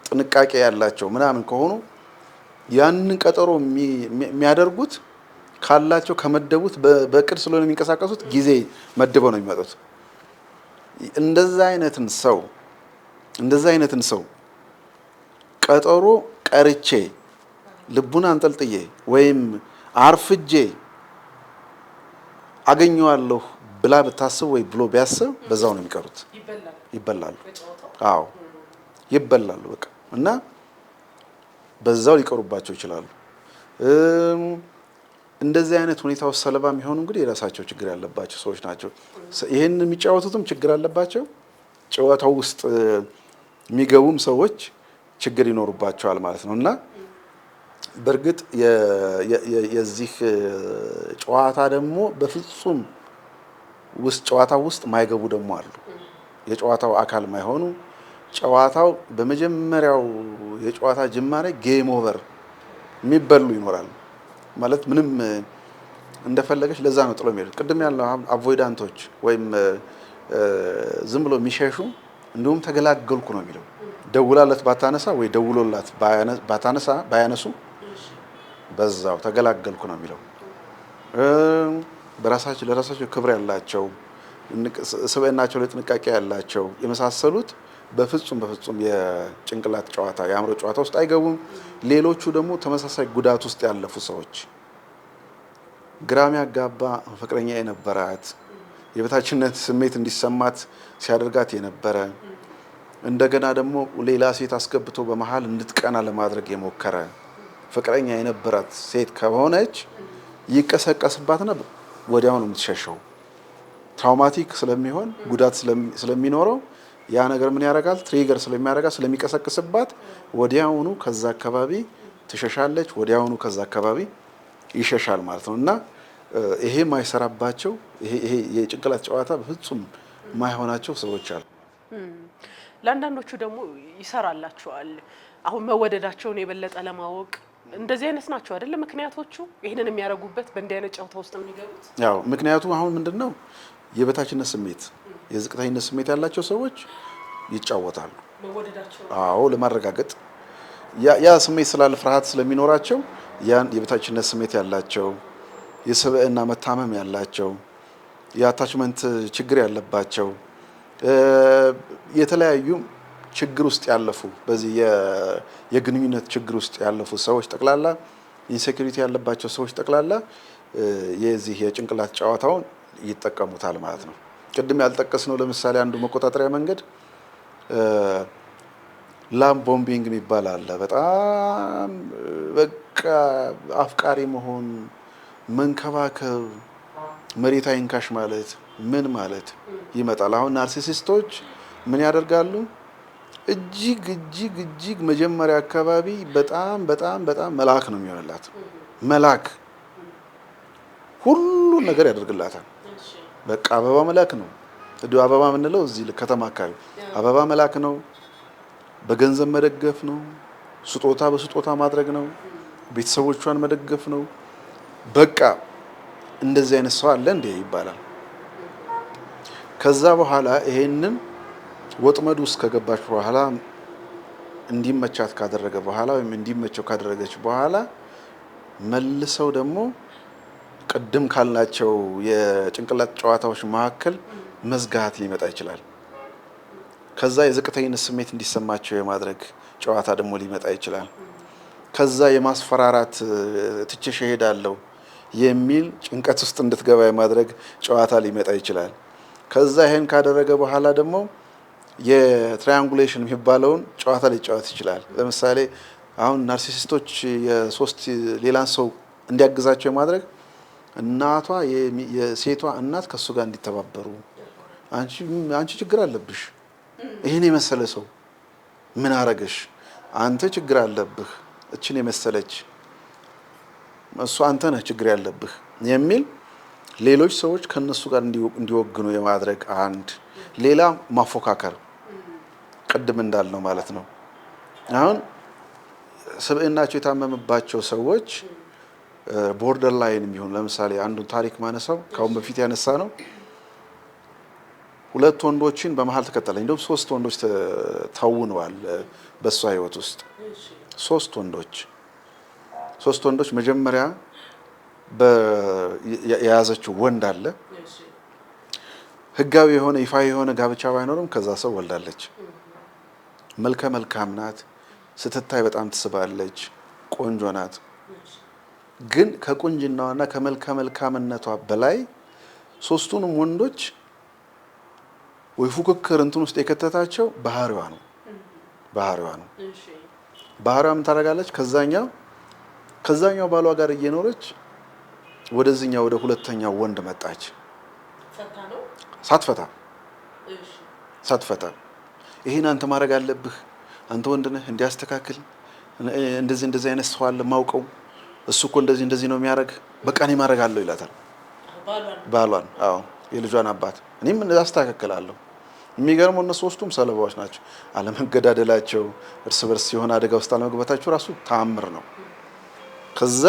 ጥንቃቄ ያላቸው ምናምን ከሆኑ ያንን ቀጠሮ የሚያደርጉት ካላቸው ከመደቡት በእቅድ ስለሆነ የሚንቀሳቀሱት ጊዜ መድበው ነው የሚመጡት። እንደዛ አይነትን ሰው ቀጠሮ ቀርቼ ልቡን አንጠልጥዬ ወይም አርፍጄ አገኘዋለሁ ብላ ብታስብ ወይ ብሎ ቢያስብ በዛው ነው የሚቀሩት፣ ይበላሉ። አዎ ይበላሉ። በቃ እና በዛው ሊቀሩባቸው ይችላሉ። እንደዚህ አይነት ሁኔታ ውስጥ ሰለባ የሚሆኑ እንግዲህ የራሳቸው ችግር ያለባቸው ሰዎች ናቸው። ይህን የሚጫወቱትም ችግር አለባቸው። ጨዋታው ውስጥ የሚገቡም ሰዎች ችግር ይኖሩባቸዋል ማለት ነው። እና በእርግጥ የዚህ ጨዋታ ደግሞ በፍጹም ውስጥ ጨዋታው ውስጥ ማይገቡ ደግሞ አሉ። የጨዋታው አካል ማይሆኑ፣ ጨዋታው በመጀመሪያው የጨዋታ ጅማሬ game over የሚበሉ ይኖራል። ማለት ምንም እንደፈለገች ለዛ ነው ጥሎ የሚሄዱት። ቅድም ያልነው avoidant ኦች ወይም ዝም ብሎ የሚሸሹ እንዲሁም ተገላገልኩ ነው የሚለው። ደውላለት ባታነሳ ወይ ደውሎላት ባታነሳ ባያነሱ በዛው ተገላገልኩ ነው የሚለው። በራሳቸው ለራሳቸው ክብር ያላቸው፣ ስብዕናቸው ላይ ጥንቃቄ ያላቸው የመሳሰሉት በፍጹም በፍጹም የጭንቅላት ጨዋታ፣ የአእምሮ ጨዋታ ውስጥ አይገቡም። ሌሎቹ ደግሞ ተመሳሳይ ጉዳት ውስጥ ያለፉ ሰዎች፣ ግራም ያጋባ ፍቅረኛ የነበራት፣ የበታችነት ስሜት እንዲሰማት ሲያደርጋት የነበረ፣ እንደገና ደግሞ ሌላ ሴት አስገብቶ በመሀል እንድትቀና ለማድረግ የሞከረ ፍቅረኛ የነበራት ሴት ከሆነች ይቀሰቀስባትና ወዲያው ነው የምትሸሸው። Traumatic ስለሚሆን፣ ጉዳት ስለሚኖረው ያ ነገር ምን ያደርጋል? Trigger ስለሚያደርጋት፣ ስለሚቀሰቅስባት ወዲያውኑ ከዛ አካባቢ ትሸሻለች፣ ወዲያውኑ ከዛ አካባቢ ይሸሻል ማለት ነው። እና ይሄ የማይሰራባቸው፣ ይሄ የጭንቅላት ጨዋታ በፍጹም የማይሆናቸው ሰዎች አሉ። ለአንዳንዶቹ ደግሞ ይሰራላቸዋል። አሁን መወደዳቸውን የበለጠ ለማወቅ እንደዚህ አይነት ናቸው አይደለ? ምክንያቶቹ ይህንን የሚያደርጉበት፣ በእንዲህ አይነት ጨዋታ ውስጥ የሚገቡት? ያው ምክንያቱ አሁን ምንድን ነው? የበታችነት ስሜት፣ የዝቅተኝነት ስሜት ያላቸው ሰዎች ይጫወታሉ። መወደዳቸው አዎ፣ ለማረጋገጥ ያ ስሜት ስላለ፣ ፍርሃት ስለሚኖራቸው፣ ያን የበታችነት ስሜት ያላቸው፣ የስብዕና መታመም ያላቸው፣ የ attachment ችግር ያለባቸው፣ የተለያዩ ችግር ውስጥ ያለፉ፣ በዚህ የግንኙነት ችግር ውስጥ ያለፉ ሰዎች ጠቅላላ፣ insecurity ያለባቸው ሰዎች ጠቅላላ የዚህ የጭንቅላት ጨዋታውን ይጠቀሙታል ማለት ነው። ቅድም ያልጠቀስነው ለምሳሌ አንዱ መቆጣጠሪያ መንገድ love bombing የሚባል አለ። በጣም በቃ አፍቃሪ መሆን፣ መንከባከብ፣ መሬት አይንካሽ ማለት፣ ምን ማለት ይመጣል። አሁን narcissist ኦች ምን ያደርጋሉ? እጅግ እጅግ እጅግ መጀመሪያ አካባቢ በጣም በጣም በጣም መልአክ ነው የሚሆንላት። መልአክ፣ ሁሉን ነገር ያደርግላታል። በቃ አበባ መላክ ነው። እንዲሁ አበባ የምንለው እዚህ ከተማ አካባቢ አበባ መላክ ነው። በገንዘብ መደገፍ ነው። ስጦታ በስጦታ ማድረግ ነው። ቤተሰቦቿን መደገፍ ነው። በቃ እንደዚህ አይነት ሰው አለ እንዴ ይባላል። ከዛ በኋላ ይሄንን ወጥመድ ውስጥ ከገባች በኋላ፣ እንዲመቻት ካደረገ በኋላ ወይም እንዲመቸው ካደረገች በኋላ፣ መልሰው ደግሞ ቅድም ካልናቸው የጭንቅላት ጨዋታዎች መካከል መዝጋት ሊመጣ ይችላል። ከዛ የዝቅተኝነት ስሜት እንዲሰማቸው የማድረግ ጨዋታ ደግሞ ሊመጣ ይችላል። ከዛ የማስፈራራት፣ ትቼሽ እሄዳለሁ የሚል ጭንቀት ውስጥ እንድትገባ የማድረግ ጨዋታ ሊመጣ ይችላል። ከዛ ይሄን ካደረገ በኋላ ደግሞ የ triangulation የሚባለውን ጨዋታ ሊጫወት ይችላል። ለምሳሌ አሁን narcissist ኦች የሶስት ሌላን ሰው እንዲያግዛቸው የማድረግ፣ እናቷ፣ የሴቷ እናት ከእሱ ጋር እንዲተባበሩ፣ አንቺ ችግር አለብሽ፣ ይህን የመሰለ ሰው ምን አረገሽ? አንተ ችግር አለብህ፣ እችን የመሰለች እሱ፣ አንተ ነህ ችግር ያለብህ የሚል፣ ሌሎች ሰዎች ከነሱ ጋር እንዲወግኑ የማድረግ አንድ ሌላ ማፎካከር፣ ቅድም እንዳልነው ማለት ነው። አሁን ስብዕናቸው የታመመባቸው ሰዎች borderline የሚሆኑ፣ ለምሳሌ አንዱን ታሪክ ማነሳው ከአሁን በፊት ያነሳነው፣ ሁለት ወንዶችን በመሀል ተከተለ። እንዲሁም ሶስት ወንዶች ተውነዋል በእሷ ህይወት ውስጥ፣ ሶስት ወንዶች። ሶስት ወንዶች፣ መጀመሪያ የያዘችው ወንድ አለ። ህጋዊ የሆነ፣ ይፋ የሆነ ጋብቻ ባይኖርም ከዛ ሰው ወልዳለች። መልከ መልካም ናት። ስትታይ በጣም ትስባለች። ቆንጆ ናት። ግን ከቁንጅናዋና ከመልከ መልካምነቷ በላይ ሶስቱንም ወንዶች ወይ ፉክክር እንትን ውስጥ የከተታቸው ባህሪዋ ነው። ባህሪዋ ነው። ባህሪዋ ምን ታደርጋለች? ከዛኛው ባሏ ጋር እየኖረች ወደዚህኛው ወደ ሁለተኛው ወንድ መጣች። ሳትፈታ ሳትፈታ ይሄን አንተ ማድረግ አለብህ፣ አንተ ወንድ ነህ፣ እንዲያስተካክል፣ እንደዚህ እንደዚህ አይነት ሰው አለ ማውቀው፣ እሱ እኮ እንደዚህ እንደዚህ ነው የሚያደርግ፣ በቃ እኔ ማድረግ አለው ይላታል ባሏን። አዎ፣ የልጇን አባት፣ እኔም አስተካክላለሁ። የሚገርመው እነሱ ሶስቱም ሰለባዎች ናቸው። አለመገዳደላቸው፣ እርስ በርስ የሆነ አደጋ ውስጥ አለመግባታቸው ራሱ ተአምር ነው። ከዛ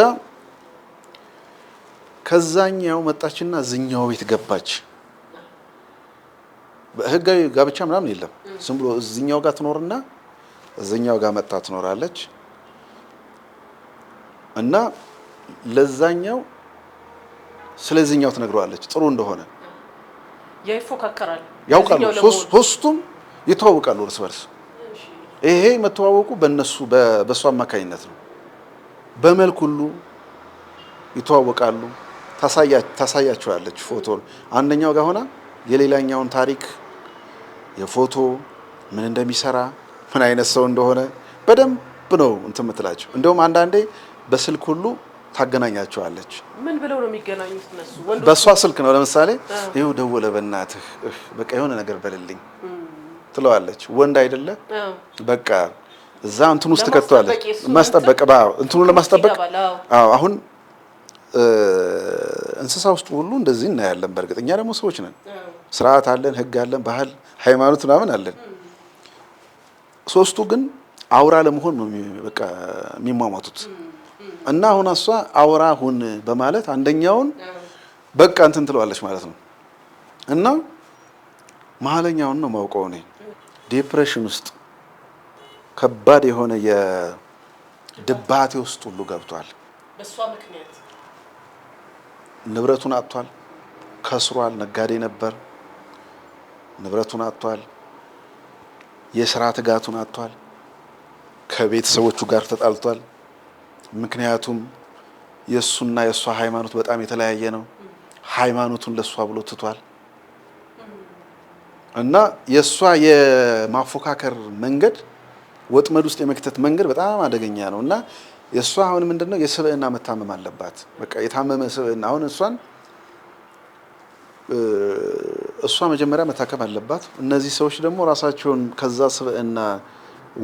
ከዛኛው መጣችና እዚኛው ቤት ገባች። ህጋዊ ጋብቻ ምናምን የለም። ዝም ብሎ እዚኛው ጋር ትኖርና እዚኛው ጋር መጣ ትኖራለች እና ለዛኛው ስለዚህኛው ትነግረዋለች ጥሩ እንደሆነ። ይፎካከራል። ያውቃሉ። ሶስቱም ይተዋወቃሉ እርስ በርስ። ይሄ መተዋወቁ በእነሱ በእሱ አማካኝነት ነው። በመልክ ሁሉ ይተዋወቃሉ። ታሳያቸዋለች ፎቶ አንደኛው ጋር ሆና የሌላኛውን ታሪክ፣ የፎቶ፣ ምን እንደሚሰራ፣ ምን አይነት ሰው እንደሆነ በደንብ ነው እንትን የምትላቸው። እንደውም አንዳንዴ በስልክ ሁሉ ታገናኛቸዋለች። ምን ብለው ነው የሚገናኙት እነሱ? በእሷ ስልክ ነው። ለምሳሌ ይኸው ደወለ፣ በእናትህ በቃ የሆነ ነገር በልልኝ ትለዋለች። ወንድ አይደለ፣ በቃ እዛ እንትን ውስጥ ትከተዋለች። ማስጠበቅ እንትኑ ለማስጠበቅ። አዎ፣ አሁን እንስሳ ውስጥ ሁሉ እንደዚህ እናያለን። በእርግጥ እኛ ደግሞ ሰዎች ነን፣ ስርዓት አለን፣ ህግ አለን፣ ባህል፣ ሃይማኖት ምናምን አለን። ሶስቱ ግን አውራ ለመሆን ነው በቃ የሚሟሟቱት። እና አሁን እሷ አውራ ሁን በማለት አንደኛውን በቃ እንትን ትለዋለች ማለት ነው። እና መሀለኛውን ነው ማውቀው እኔ፣ depression ውስጥ፣ ከባድ የሆነ የድባቴ ውስጥ ሁሉ ገብቷል። በእሷ ምክንያት ንብረቱን አጥቷል፣ ከስሯል። ነጋዴ ነበር። ንብረቱን አጥቷል። የስራ ትጋቱን አጥቷል። ከቤተሰቦቹ ጋር ተጣልቷል። ምክንያቱም የእሱና የእሷ ሃይማኖት በጣም የተለያየ ነው። ሃይማኖቱን ለእሷ ብሎ ትቷል። እና የእሷ የማፎካከር መንገድ፣ ወጥመድ ውስጥ የመክተት መንገድ በጣም አደገኛ ነው። እና የእሷ አሁን ምንድነው፣ የስብዕና መታመም አለባት። በቃ የታመመ ስብዕና። አሁን እሷ መጀመሪያ መታከም አለባት። እነዚህ ሰዎች ደግሞ ራሳቸውን ከዛ ስብዕና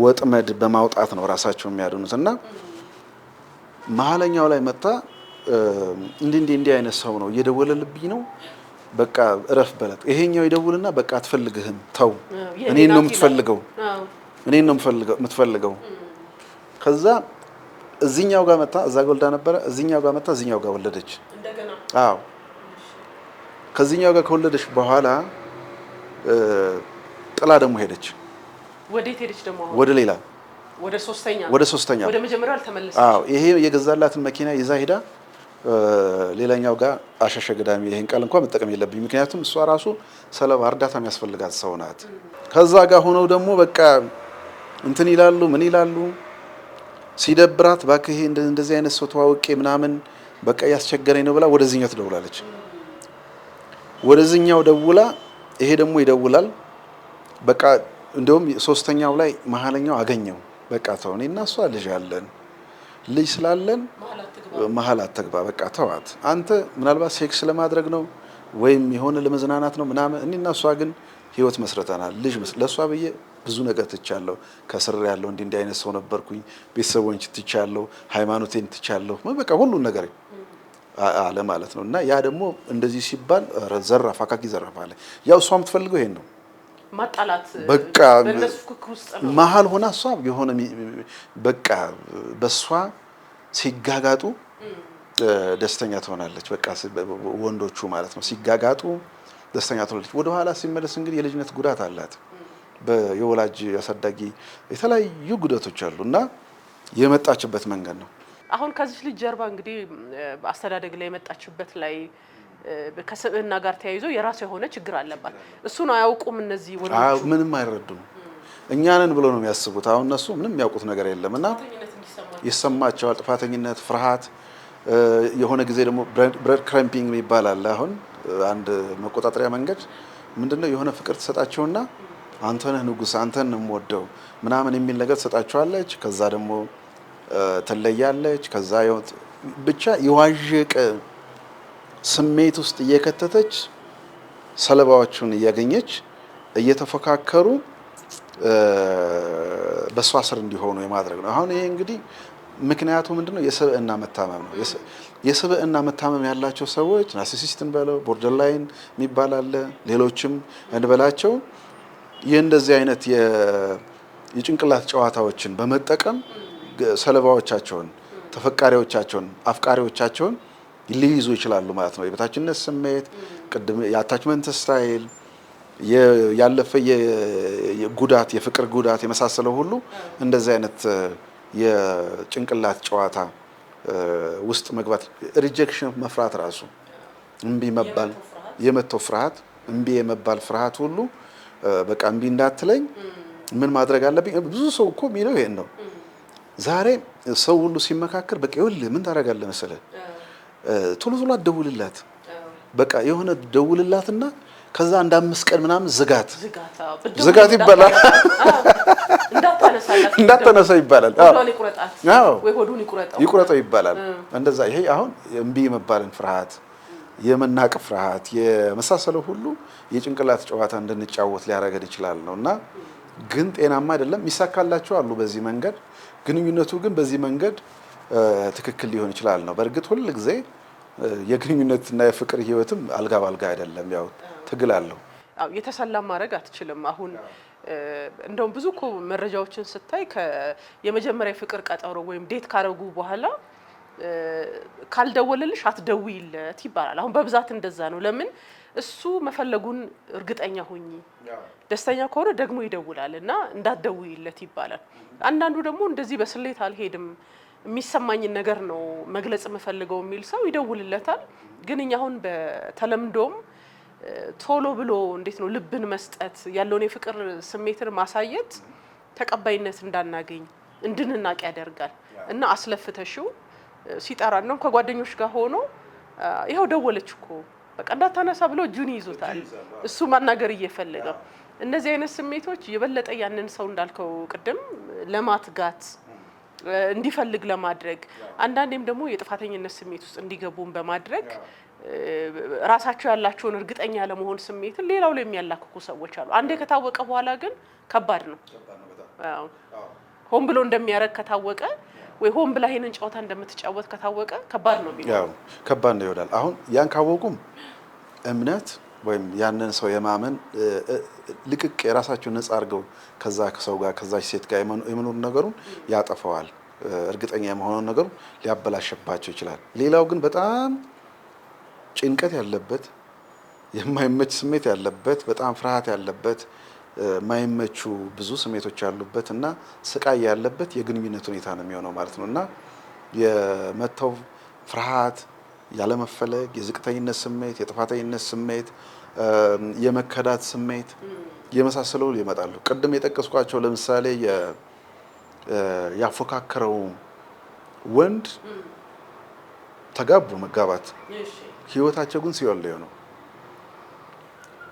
ወጥመድ በማውጣት ነው ራሳቸውን የሚያድኑት። እና መሀለኛው ላይ መጣ፣ እንዲህ እንዲህ እንዲህ አይነት ሰው ነው፣ እየደወለልብኝ ነው፣ በቃ እረፍ በላት። ይሄኛው ይደውልና በቃ አትፈልግህም፣ ተው፣ እኔን ነው የምትፈልገው፣ እኔን ነው የምትፈልገው። ከዛ እዚኛው ጋር መጣ፣ እዛ ጋር ወልዳ ነበረ። እዚኛው ጋር መጣ፣ እዚኛው ጋር ወለደች። አዎ፣ ከዚህኛው ጋር ከወለደች በኋላ ጥላ ደግሞ ሄደች። ወዴት ሄደች ደግሞ? ወደ ሌላ። ወደ ሶስተኛ። ወደ ሶስተኛ። ወደ መጀመሪያው አልተመለሰችም። አዎ፣ ይሄ የገዛላትን መኪና ይዛ ሄዳ ሌላኛው ጋር አሸሸ ገዳሚ። ይሄን ቃል እንኳን መጠቀም የለብኝ፣ ምክንያቱም እሷ ራሱ ሰለባ፣ እርዳታ የሚያስፈልጋት ሰው ናት። ከዛ ጋር ሆነው ደግሞ በቃ እንትን ይላሉ፣ ምን ይላሉ፣ ሲደብራት እባክህ ይሄ እንደዚህ አይነት ሰው ተዋውቄ ምናምን በቃ እያስቸገረኝ ነው ብላ ወደዚህኛው ትደውላለች። ወደዚህኛው ደውላ ይሄ ደግሞ ይደውላል። በቃ እንደውም ሶስተኛው ላይ መሀለኛው አገኘው። በቃ ተው፣ እኔ እና እሷ ልጅ አለን፣ ልጅ ስላለን መሀል አትግባ፣ በቃ ተዋት። አንተ ምናልባት ሴክስ ለማድረግ ነው ወይም የሆነ ለመዝናናት ነው ምናምን፣ እኔ እና እሷ ግን ህይወት መስርተናል። ልጅ ለእሷ ብዬ ብዙ ነገር ትቻለሁ። ከስር ያለው እንዲህ እንዲህ አይነት ሰው ነበርኩኝ። ቤተሰቦች ትቻለሁ፣ ሃይማኖቴን ትቻለሁ፣ በቃ ሁሉን ነገር አለ ማለት ነው። እና ያ ደግሞ እንደዚህ ሲባል ዘራፍ፣ አካኪ ዘራፍ አለ። ያው እሷ የምትፈልገው ይሄን ነው። ማጣላት። በቃ መሀል ሆና እሷ የሆነ በቃ በእሷ ሲጋጋጡ ደስተኛ ትሆናለች። በቃ ወንዶቹ ማለት ነው ሲጋጋጡ ደስተኛ ትሆናለች። ወደኋላ ሲመለስ እንግዲህ የልጅነት ጉዳት አላት። የወላጅ አሳዳጊ የተለያዩ ጉዳቶች አሉ እና የመጣችበት መንገድ ነው። አሁን ከዚህ ልጅ ጀርባ እንግዲህ አስተዳደግ ላይ፣ የመጣችበት ላይ፣ ከስብዕና ጋር ተያይዞ የራሱ የሆነ ችግር አለባት። እሱን አያውቁም እነዚህ ወንዶቹ። ምንም አይረዱም። እኛንን ብሎ ነው የሚያስቡት። አሁን እነሱ ምንም የሚያውቁት ነገር የለም እና ይሰማቸዋል ጥፋተኝነት፣ ፍርሃት። የሆነ ጊዜ ደግሞ bread crumbing የሚባል አለ። አሁን አንድ መቆጣጠሪያ መንገድ ምንድነው? የሆነ ፍቅር ትሰጣቸውና አንተ ነህ ንጉስ፣ አንተን ነው የምወደው ምናምን የሚል ነገር ትሰጣቸዋለች። ከዛ ደግሞ ትለያለች። ከዛ ብቻ የዋዠቀ ስሜት ውስጥ እየከተተች፣ ሰለባዎቹን እያገኘች፣ እየተፎካከሩ በእሷ ስር እንዲሆኑ የማድረግ ነው። አሁን ይሄ እንግዲህ ምክንያቱ ምንድነው? የስብዕና መታመም ነው። የስብዕና መታመም ያላቸው ሰዎች narcissist እንበለው፣ borderline የሚባል አለ፣ ሌሎችም እንበላቸው፣ ይህ እንደዚህ አይነት የጭንቅላት ጨዋታዎችን በመጠቀም ሰለባዎቻቸውን፣ ተፈቃሪዎቻቸውን፣ አፍቃሪዎቻቸውን ሊይዙ ይችላሉ ማለት ነው። የበታችነት ስሜት፣ ቅድም የ attachment style፣ ያለፈ ጉዳት፣ የፍቅር ጉዳት የመሳሰለው ሁሉ እንደዚህ አይነት የጭንቅላት ጨዋታ ውስጥ መግባት፣ rejection መፍራት፣ ራሱ እምቢ መባል፣ የመተው ፍርሃት፣ እምቢ የመባል ፍርሃት ሁሉ፣ በቃ እምቢ እንዳትለኝ ምን ማድረግ አለብኝ? ብዙ ሰው እኮ የሚለው ይሄን ነው። ዛሬ ሰው ሁሉ ሲመካከር በቃ ይኸውልህ ምን ታደርጋለህ መሰለህ፣ ቶሎ ቶሎ አትደውልላት፣ በቃ የሆነ ደውልላትና ከዛ አንድ 5 ቀን ምናምን ዝጋት ዝጋት ይባላል። እንዳታነሳ ይባላል። ይቁረጠው ይባላል። እንደዛ ይሄ አሁን እምቢ የመባልን ፍርሃት፣ የመናቅ ፍርሃት የመሳሰለው ሁሉ የጭንቅላት ጨዋታ እንድንጫወት ሊያደርገን ይችላል ነው። እና ግን ጤናማ አይደለም። የሚሳካላቸው አሉ በዚህ መንገድ፣ ግንኙነቱ ግን በዚህ መንገድ ትክክል ሊሆን ይችላል ነው። በእርግጥ ሁል ጊዜ የግንኙነትና የፍቅር ህይወትም አልጋ ባልጋ አይደለም። ያው ትግል አለው። አዎ፣ የተሰላ ማድረግ አትችልም። አሁን እንደውም ብዙ እኮ መረጃዎችን ስታይ የመጀመሪያ የፍቅር ቀጠሮ ወይም date ካረጉ በኋላ ካልደወለልሽ አትደውይለት ይባላል። አሁን በብዛት እንደዛ ነው። ለምን? እሱ መፈለጉን እርግጠኛ ሁኚ፣ ደስተኛ ከሆነ ደግሞ ይደውላል እና እንዳትደውይለት ይባላል። አንዳንዱ ደግሞ እንደዚህ በስሌት አልሄድም፣ የሚሰማኝን ነገር ነው መግለጽ የምፈልገው የሚል ሰው ይደውልለታል። ግን እኛ አሁን በተለምዶም ቶሎ ብሎ እንዴት ነው ልብን መስጠት፣ ያለውን የፍቅር ስሜትን ማሳየት ተቀባይነት እንዳናገኝ፣ እንድንናቅ ያደርጋል። እና አስለፍተሽው ሲጠራ ነው ከጓደኞች ጋር ሆኖ ይኸው ደወለች እኮ፣ በቃ እንዳታነሳ ብሎ እጁን ይይዙታል። እሱ ማናገር እየፈለገ እነዚህ አይነት ስሜቶች የበለጠ ያንን ሰው እንዳልከው ቅድም ለማትጋት፣ እንዲፈልግ ለማድረግ፣ አንዳንዴም ደግሞ የጥፋተኝነት ስሜት ውስጥ እንዲገቡን በማድረግ ራሳቸው ያላቸውን እርግጠኛ ለመሆን ስሜትን ሌላው ላይ የሚያላክኩ ሰዎች አሉ። አንዴ ከታወቀ በኋላ ግን ከባድ ነው። ሆን ብሎ እንደሚያደርግ ከታወቀ ወይ ሆን ብላ ይሄንን ጨዋታ እንደምትጫወት ከታወቀ ከባድ ነው የሚሆነው። ከባድ ነው ይሆናል። አሁን ያን ካወቁም እምነት ወይም ያንን ሰው የማመን ልቅቅ፣ የራሳቸውን ነጻ አድርገው ከዛ ሰው ጋር፣ ከዛች ሴት ጋር የመኖር ነገሩን ያጠፈዋል። እርግጠኛ የመሆኑን ነገሩን ሊያበላሽባቸው ይችላል። ሌላው ግን በጣም ጭንቀት ያለበት፣ የማይመች ስሜት ያለበት፣ በጣም ፍርሃት ያለበት፣ የማይመቹ ብዙ ስሜቶች ያሉበት እና ስቃይ ያለበት የግንኙነት ሁኔታ ነው የሚሆነው ማለት ነው። እና የመተው ፍርሃት፣ ያለመፈለግ፣ የዝቅተኝነት ስሜት፣ የጥፋተኝነት ስሜት፣ የመከዳት ስሜት የመሳሰለው ይመጣሉ። ቅድም የጠቀስኳቸው ለምሳሌ ያፎካከረው ወንድ ተጋቡ፣ መጋባት ህይወታቸው ግን ሲኦል ላይ ነው።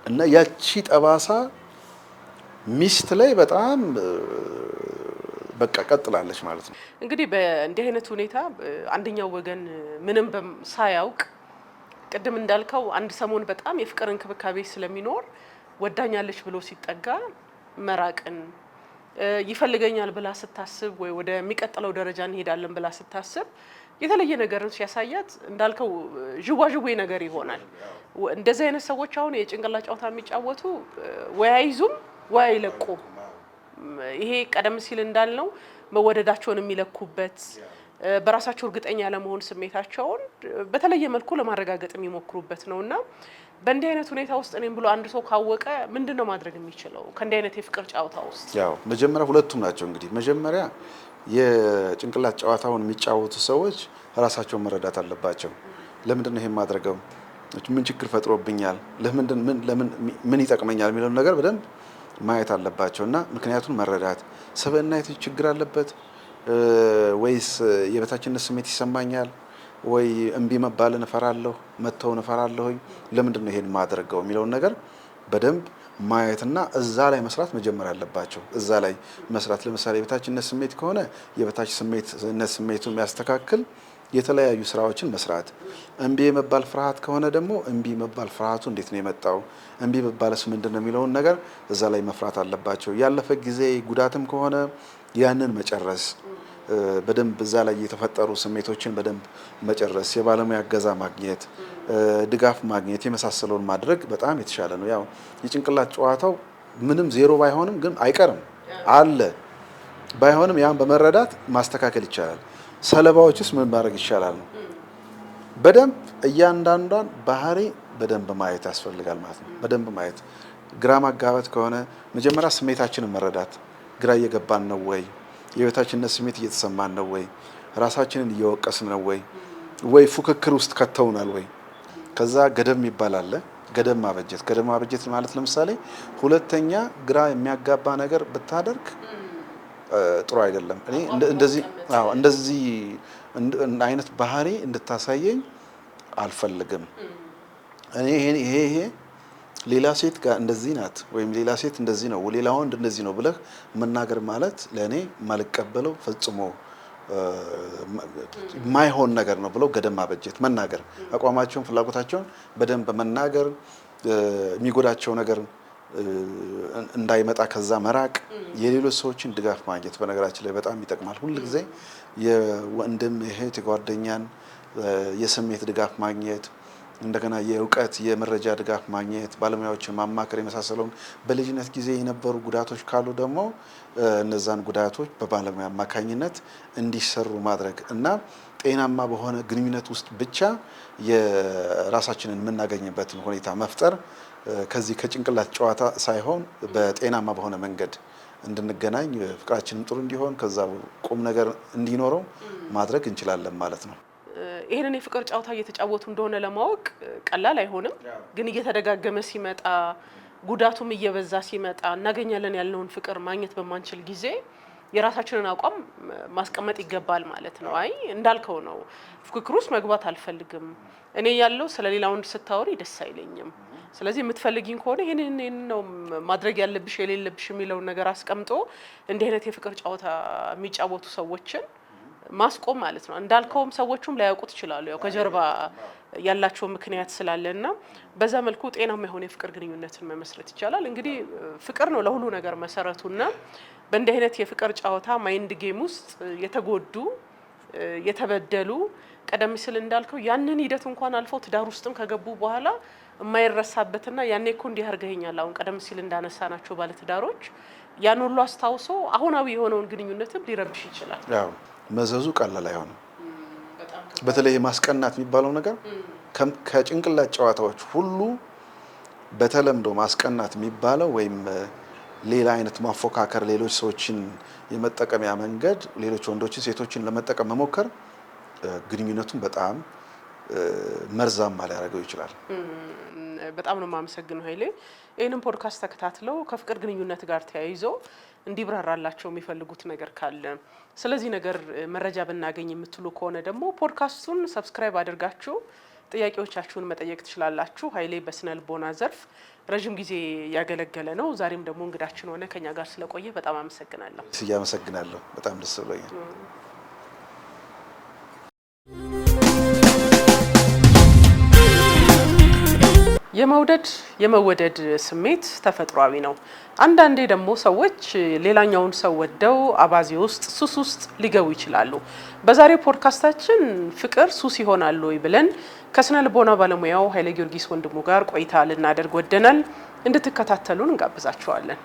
እና ያቺ ጠባሳ ሚስት ላይ በጣም በቃ ቀጥላለች ማለት ነው። እንግዲህ በእንዲህ አይነት ሁኔታ አንደኛው ወገን ምንም ሳያውቅ ቅድም እንዳልከው አንድ ሰሞን በጣም የፍቅር እንክብካቤ ስለሚኖር ወዳኛለች ብሎ ሲጠጋ መራቅን፣ ይፈልገኛል ብላ ስታስብ ወይ ወደሚቀጥለው ደረጃ እንሄዳለን ብላ ስታስብ የተለየ ነገርን ሲያሳያት እንዳልከው ዥዋዥዌ ነገር ይሆናል። እንደዚህ አይነት ሰዎች አሁን የጭንቅላት ጨዋታ የሚጫወቱ ወይ አይዙም ወይ አይለቁም። ይሄ ቀደም ሲል እንዳልነው መወደዳቸውን የሚለኩበት፣ በራሳቸው እርግጠኛ ለመሆን ስሜታቸውን በተለየ መልኩ ለማረጋገጥ የሚሞክሩበት ነው። እና በእንዲህ አይነት ሁኔታ ውስጥ እኔም ብሎ አንድ ሰው ካወቀ ምንድን ነው ማድረግ የሚችለው ከእንዲህ አይነት የፍቅር ጨዋታ ውስጥ? ያው መጀመሪያ ሁለቱም ናቸው። እንግዲህ መጀመሪያ የጭንቅላት ጨዋታውን የሚጫወቱ ሰዎች ራሳቸውን መረዳት አለባቸው። ለምንድን ነው ይሄ የማደርገው? ምን ችግር ፈጥሮብኛል? ለምንድን ምን ለምን ምን ይጠቅመኛል የሚለውን ነገር በደንብ ማየት አለባቸው። እና ምክንያቱን መረዳት፣ ስብዕና ችግር አለበት ወይስ የበታችነት ስሜት ይሰማኛል ወይ፣ እምቢ መባልን እፈራለሁ፣ መተውን እፈራለሁኝ፣ ለምንድን ነው ይሄን የማደርገው የሚለውን ነገር በደንብ ማየትና እዛ ላይ መስራት መጀመር አለባቸው። እዛ ላይ መስራት ለምሳሌ የበታችነት ስሜት ከሆነ የበታች ስሜትነት ስሜቱን የሚያስተካክል የተለያዩ ስራዎችን መስራት። እምቢ የመባል ፍርሃት ከሆነ ደግሞ እምቢ መባል ፍርሃቱ እንዴት ነው የመጣው፣ እምቢ መባልስ ምንድን ነው የሚለውን ነገር እዛ ላይ መፍራት አለባቸው። ያለፈ ጊዜ ጉዳትም ከሆነ ያንን መጨረስ፣ በደንብ እዛ ላይ የተፈጠሩ ስሜቶችን በደንብ መጨረስ፣ የባለሙያ እገዛ ማግኘት፣ ድጋፍ ማግኘት የመሳሰለውን ማድረግ በጣም የተሻለ ነው። ያው የጭንቅላት ጨዋታው ምንም ዜሮ ባይሆንም ግን አይቀርም አለ። ባይሆንም ያን በመረዳት ማስተካከል ይቻላል። ሰለባዎችስ ምን ማድረግ ይቻላል ነው። በደንብ እያንዳንዷን ባህሪ በደንብ ማየት ያስፈልጋል ማለት ነው። በደንብ ማየት፣ ግራ ማጋባት ከሆነ መጀመሪያ ስሜታችንን መረዳት፣ ግራ እየገባን ነው ወይ፣ የበታችነት ስሜት እየተሰማን ነው ወይ፣ ራሳችንን እየወቀስን ነው ወይ፣ ወይ ፉክክር ውስጥ ከተውናል ወይ። ከዛ ገደብ የሚባል አለ። ገደብ ማበጀት። ገደብ ማበጀት ማለት ለምሳሌ ሁለተኛ ግራ የሚያጋባ ነገር ብታደርግ ጥሩ አይደለም። እኔ እንደዚህ አዎ እንደዚህ አይነት ባህሪ እንድታሳየኝ አልፈልግም። እኔ ይሄ ይሄ ሌላ ሴት ጋር እንደዚህ ናት ወይም ሌላ ሴት እንደዚህ ነው፣ ሌላ ወንድ እንደዚህ ነው ብለህ መናገር ማለት ለእኔ የማልቀበለው ፈጽሞ የማይሆን ነገር ነው ብለው ገደብ ማበጀት፣ መናገር፣ አቋማቸውን ፍላጎታቸውን በደንብ መናገር፣ የሚጎዳቸው ነገር እንዳይመጣ ከዛ መራቅ፣ የሌሎች ሰዎችን ድጋፍ ማግኘት በነገራችን ላይ በጣም ይጠቅማል። ሁል ጊዜ የወንድም የእህት የጓደኛን የስሜት ድጋፍ ማግኘት፣ እንደገና የእውቀት የመረጃ ድጋፍ ማግኘት፣ ባለሙያዎችን ማማከር የመሳሰለውን፣ በልጅነት ጊዜ የነበሩ ጉዳቶች ካሉ ደግሞ እነዛን ጉዳቶች በባለሙያ አማካኝነት እንዲሰሩ ማድረግ እና ጤናማ በሆነ ግንኙነት ውስጥ ብቻ የራሳችንን የምናገኝበትን ሁኔታ መፍጠር፣ ከዚህ ከጭንቅላት ጨዋታ ሳይሆን በጤናማ በሆነ መንገድ እንድንገናኝ፣ ፍቅራችንም ጥሩ እንዲሆን፣ ከዛ ቁም ነገር እንዲኖረው ማድረግ እንችላለን ማለት ነው። ይህንን የፍቅር ጨዋታ እየተጫወቱ እንደሆነ ለማወቅ ቀላል አይሆንም። ግን እየተደጋገመ ሲመጣ፣ ጉዳቱም እየበዛ ሲመጣ፣ እናገኛለን ያልነውን ፍቅር ማግኘት በማንችል ጊዜ የራሳችንን አቋም ማስቀመጥ ይገባል ማለት ነው። አይ እንዳልከው ነው፣ ፉክክር ውስጥ መግባት አልፈልግም። እኔ ያለው ስለ ሌላ ወንድ ስታወሪ ደስ አይለኝም። ስለዚህ የምትፈልጊኝ ከሆነ ይህንን ነው ማድረግ ያለብሽ የሌለብሽ የሚለውን ነገር አስቀምጦ እንዲህ አይነት የፍቅር ጨዋታ የሚጫወቱ ሰዎችን ማስቆም ማለት ነው። እንዳልከውም ሰዎቹም ላያውቁት ይችላሉ፣ ያው ከጀርባ ያላቸው ምክንያት ስላለ እና በዛ መልኩ ጤናማ የሆነ የፍቅር ግንኙነትን መመስረት ይቻላል። እንግዲህ ፍቅር ነው ለሁሉ ነገር መሰረቱና በእንዲህ አይነት የፍቅር ጨዋታ mind game ውስጥ የተጎዱ፣ የተበደሉ፣ ቀደም ሲል እንዳልከው ያንን ሂደት እንኳን አልፈው ትዳር ውስጥም ከገቡ በኋላ የማይረሳበትና ያኔ እኮ እንዲህ አድርገኸኛል፣ አሁን ቀደም ሲል እንዳነሳናቸው ባለትዳሮች ያን ሁሉ አስታውሶ አሁናዊ የሆነውን ግንኙነትም ሊረብሽ ይችላል። ያው መዘዙ ቀላል አይሆንም። በተለይ ማስቀናት የሚባለው ነገር ከጭንቅላት ጨዋታዎች ሁሉ በተለምዶ ማስቀናት የሚባለው ወይም ሌላ አይነት ማፎካከር፣ ሌሎች ሰዎችን የመጠቀሚያ መንገድ፣ ሌሎች ወንዶችን ሴቶችን ለመጠቀም መሞከር ግንኙነቱን በጣም መርዛማ ሊያደርገው ይችላል። በጣም ነው የማመሰግነው ኃይሌ። ይህንን ፖድካስት ተከታትለው ከፍቅር ግንኙነት ጋር ተያይዞ እንዲብራራላቸው የሚፈልጉት ነገር ካለ፣ ስለዚህ ነገር መረጃ ብናገኝ የምትሉ ከሆነ ደግሞ ፖድካስቱን subscribe አድርጋችሁ ጥያቄዎቻችሁን መጠየቅ ትችላላችሁ። ኃይሌ በስነ ልቦና ዘርፍ ረዥም ጊዜ ያገለገለ ነው። ዛሬም ደግሞ እንግዳችን ሆነ ከኛ ጋር ስለቆየ በጣም አመሰግናለሁ። አመሰግናለሁ። በጣም ደስ ብሎኛል። የመውደድ የመወደድ ስሜት ተፈጥሯዊ ነው። አንዳንዴ ደግሞ ሰዎች ሌላኛውን ሰው ወደው አባዜ ውስጥ፣ ሱስ ውስጥ ሊገቡ ይችላሉ። በዛሬው ፖድካስታችን ፍቅር ሱስ ይሆናል ወይ ብለን ከስነ ልቦና ባለሙያው ኃይለ ጊዮርጊስ ወንድሙ ጋር ቆይታ ልናደርግ ወደናል። እንድትከታተሉን እንጋብዛችኋለን።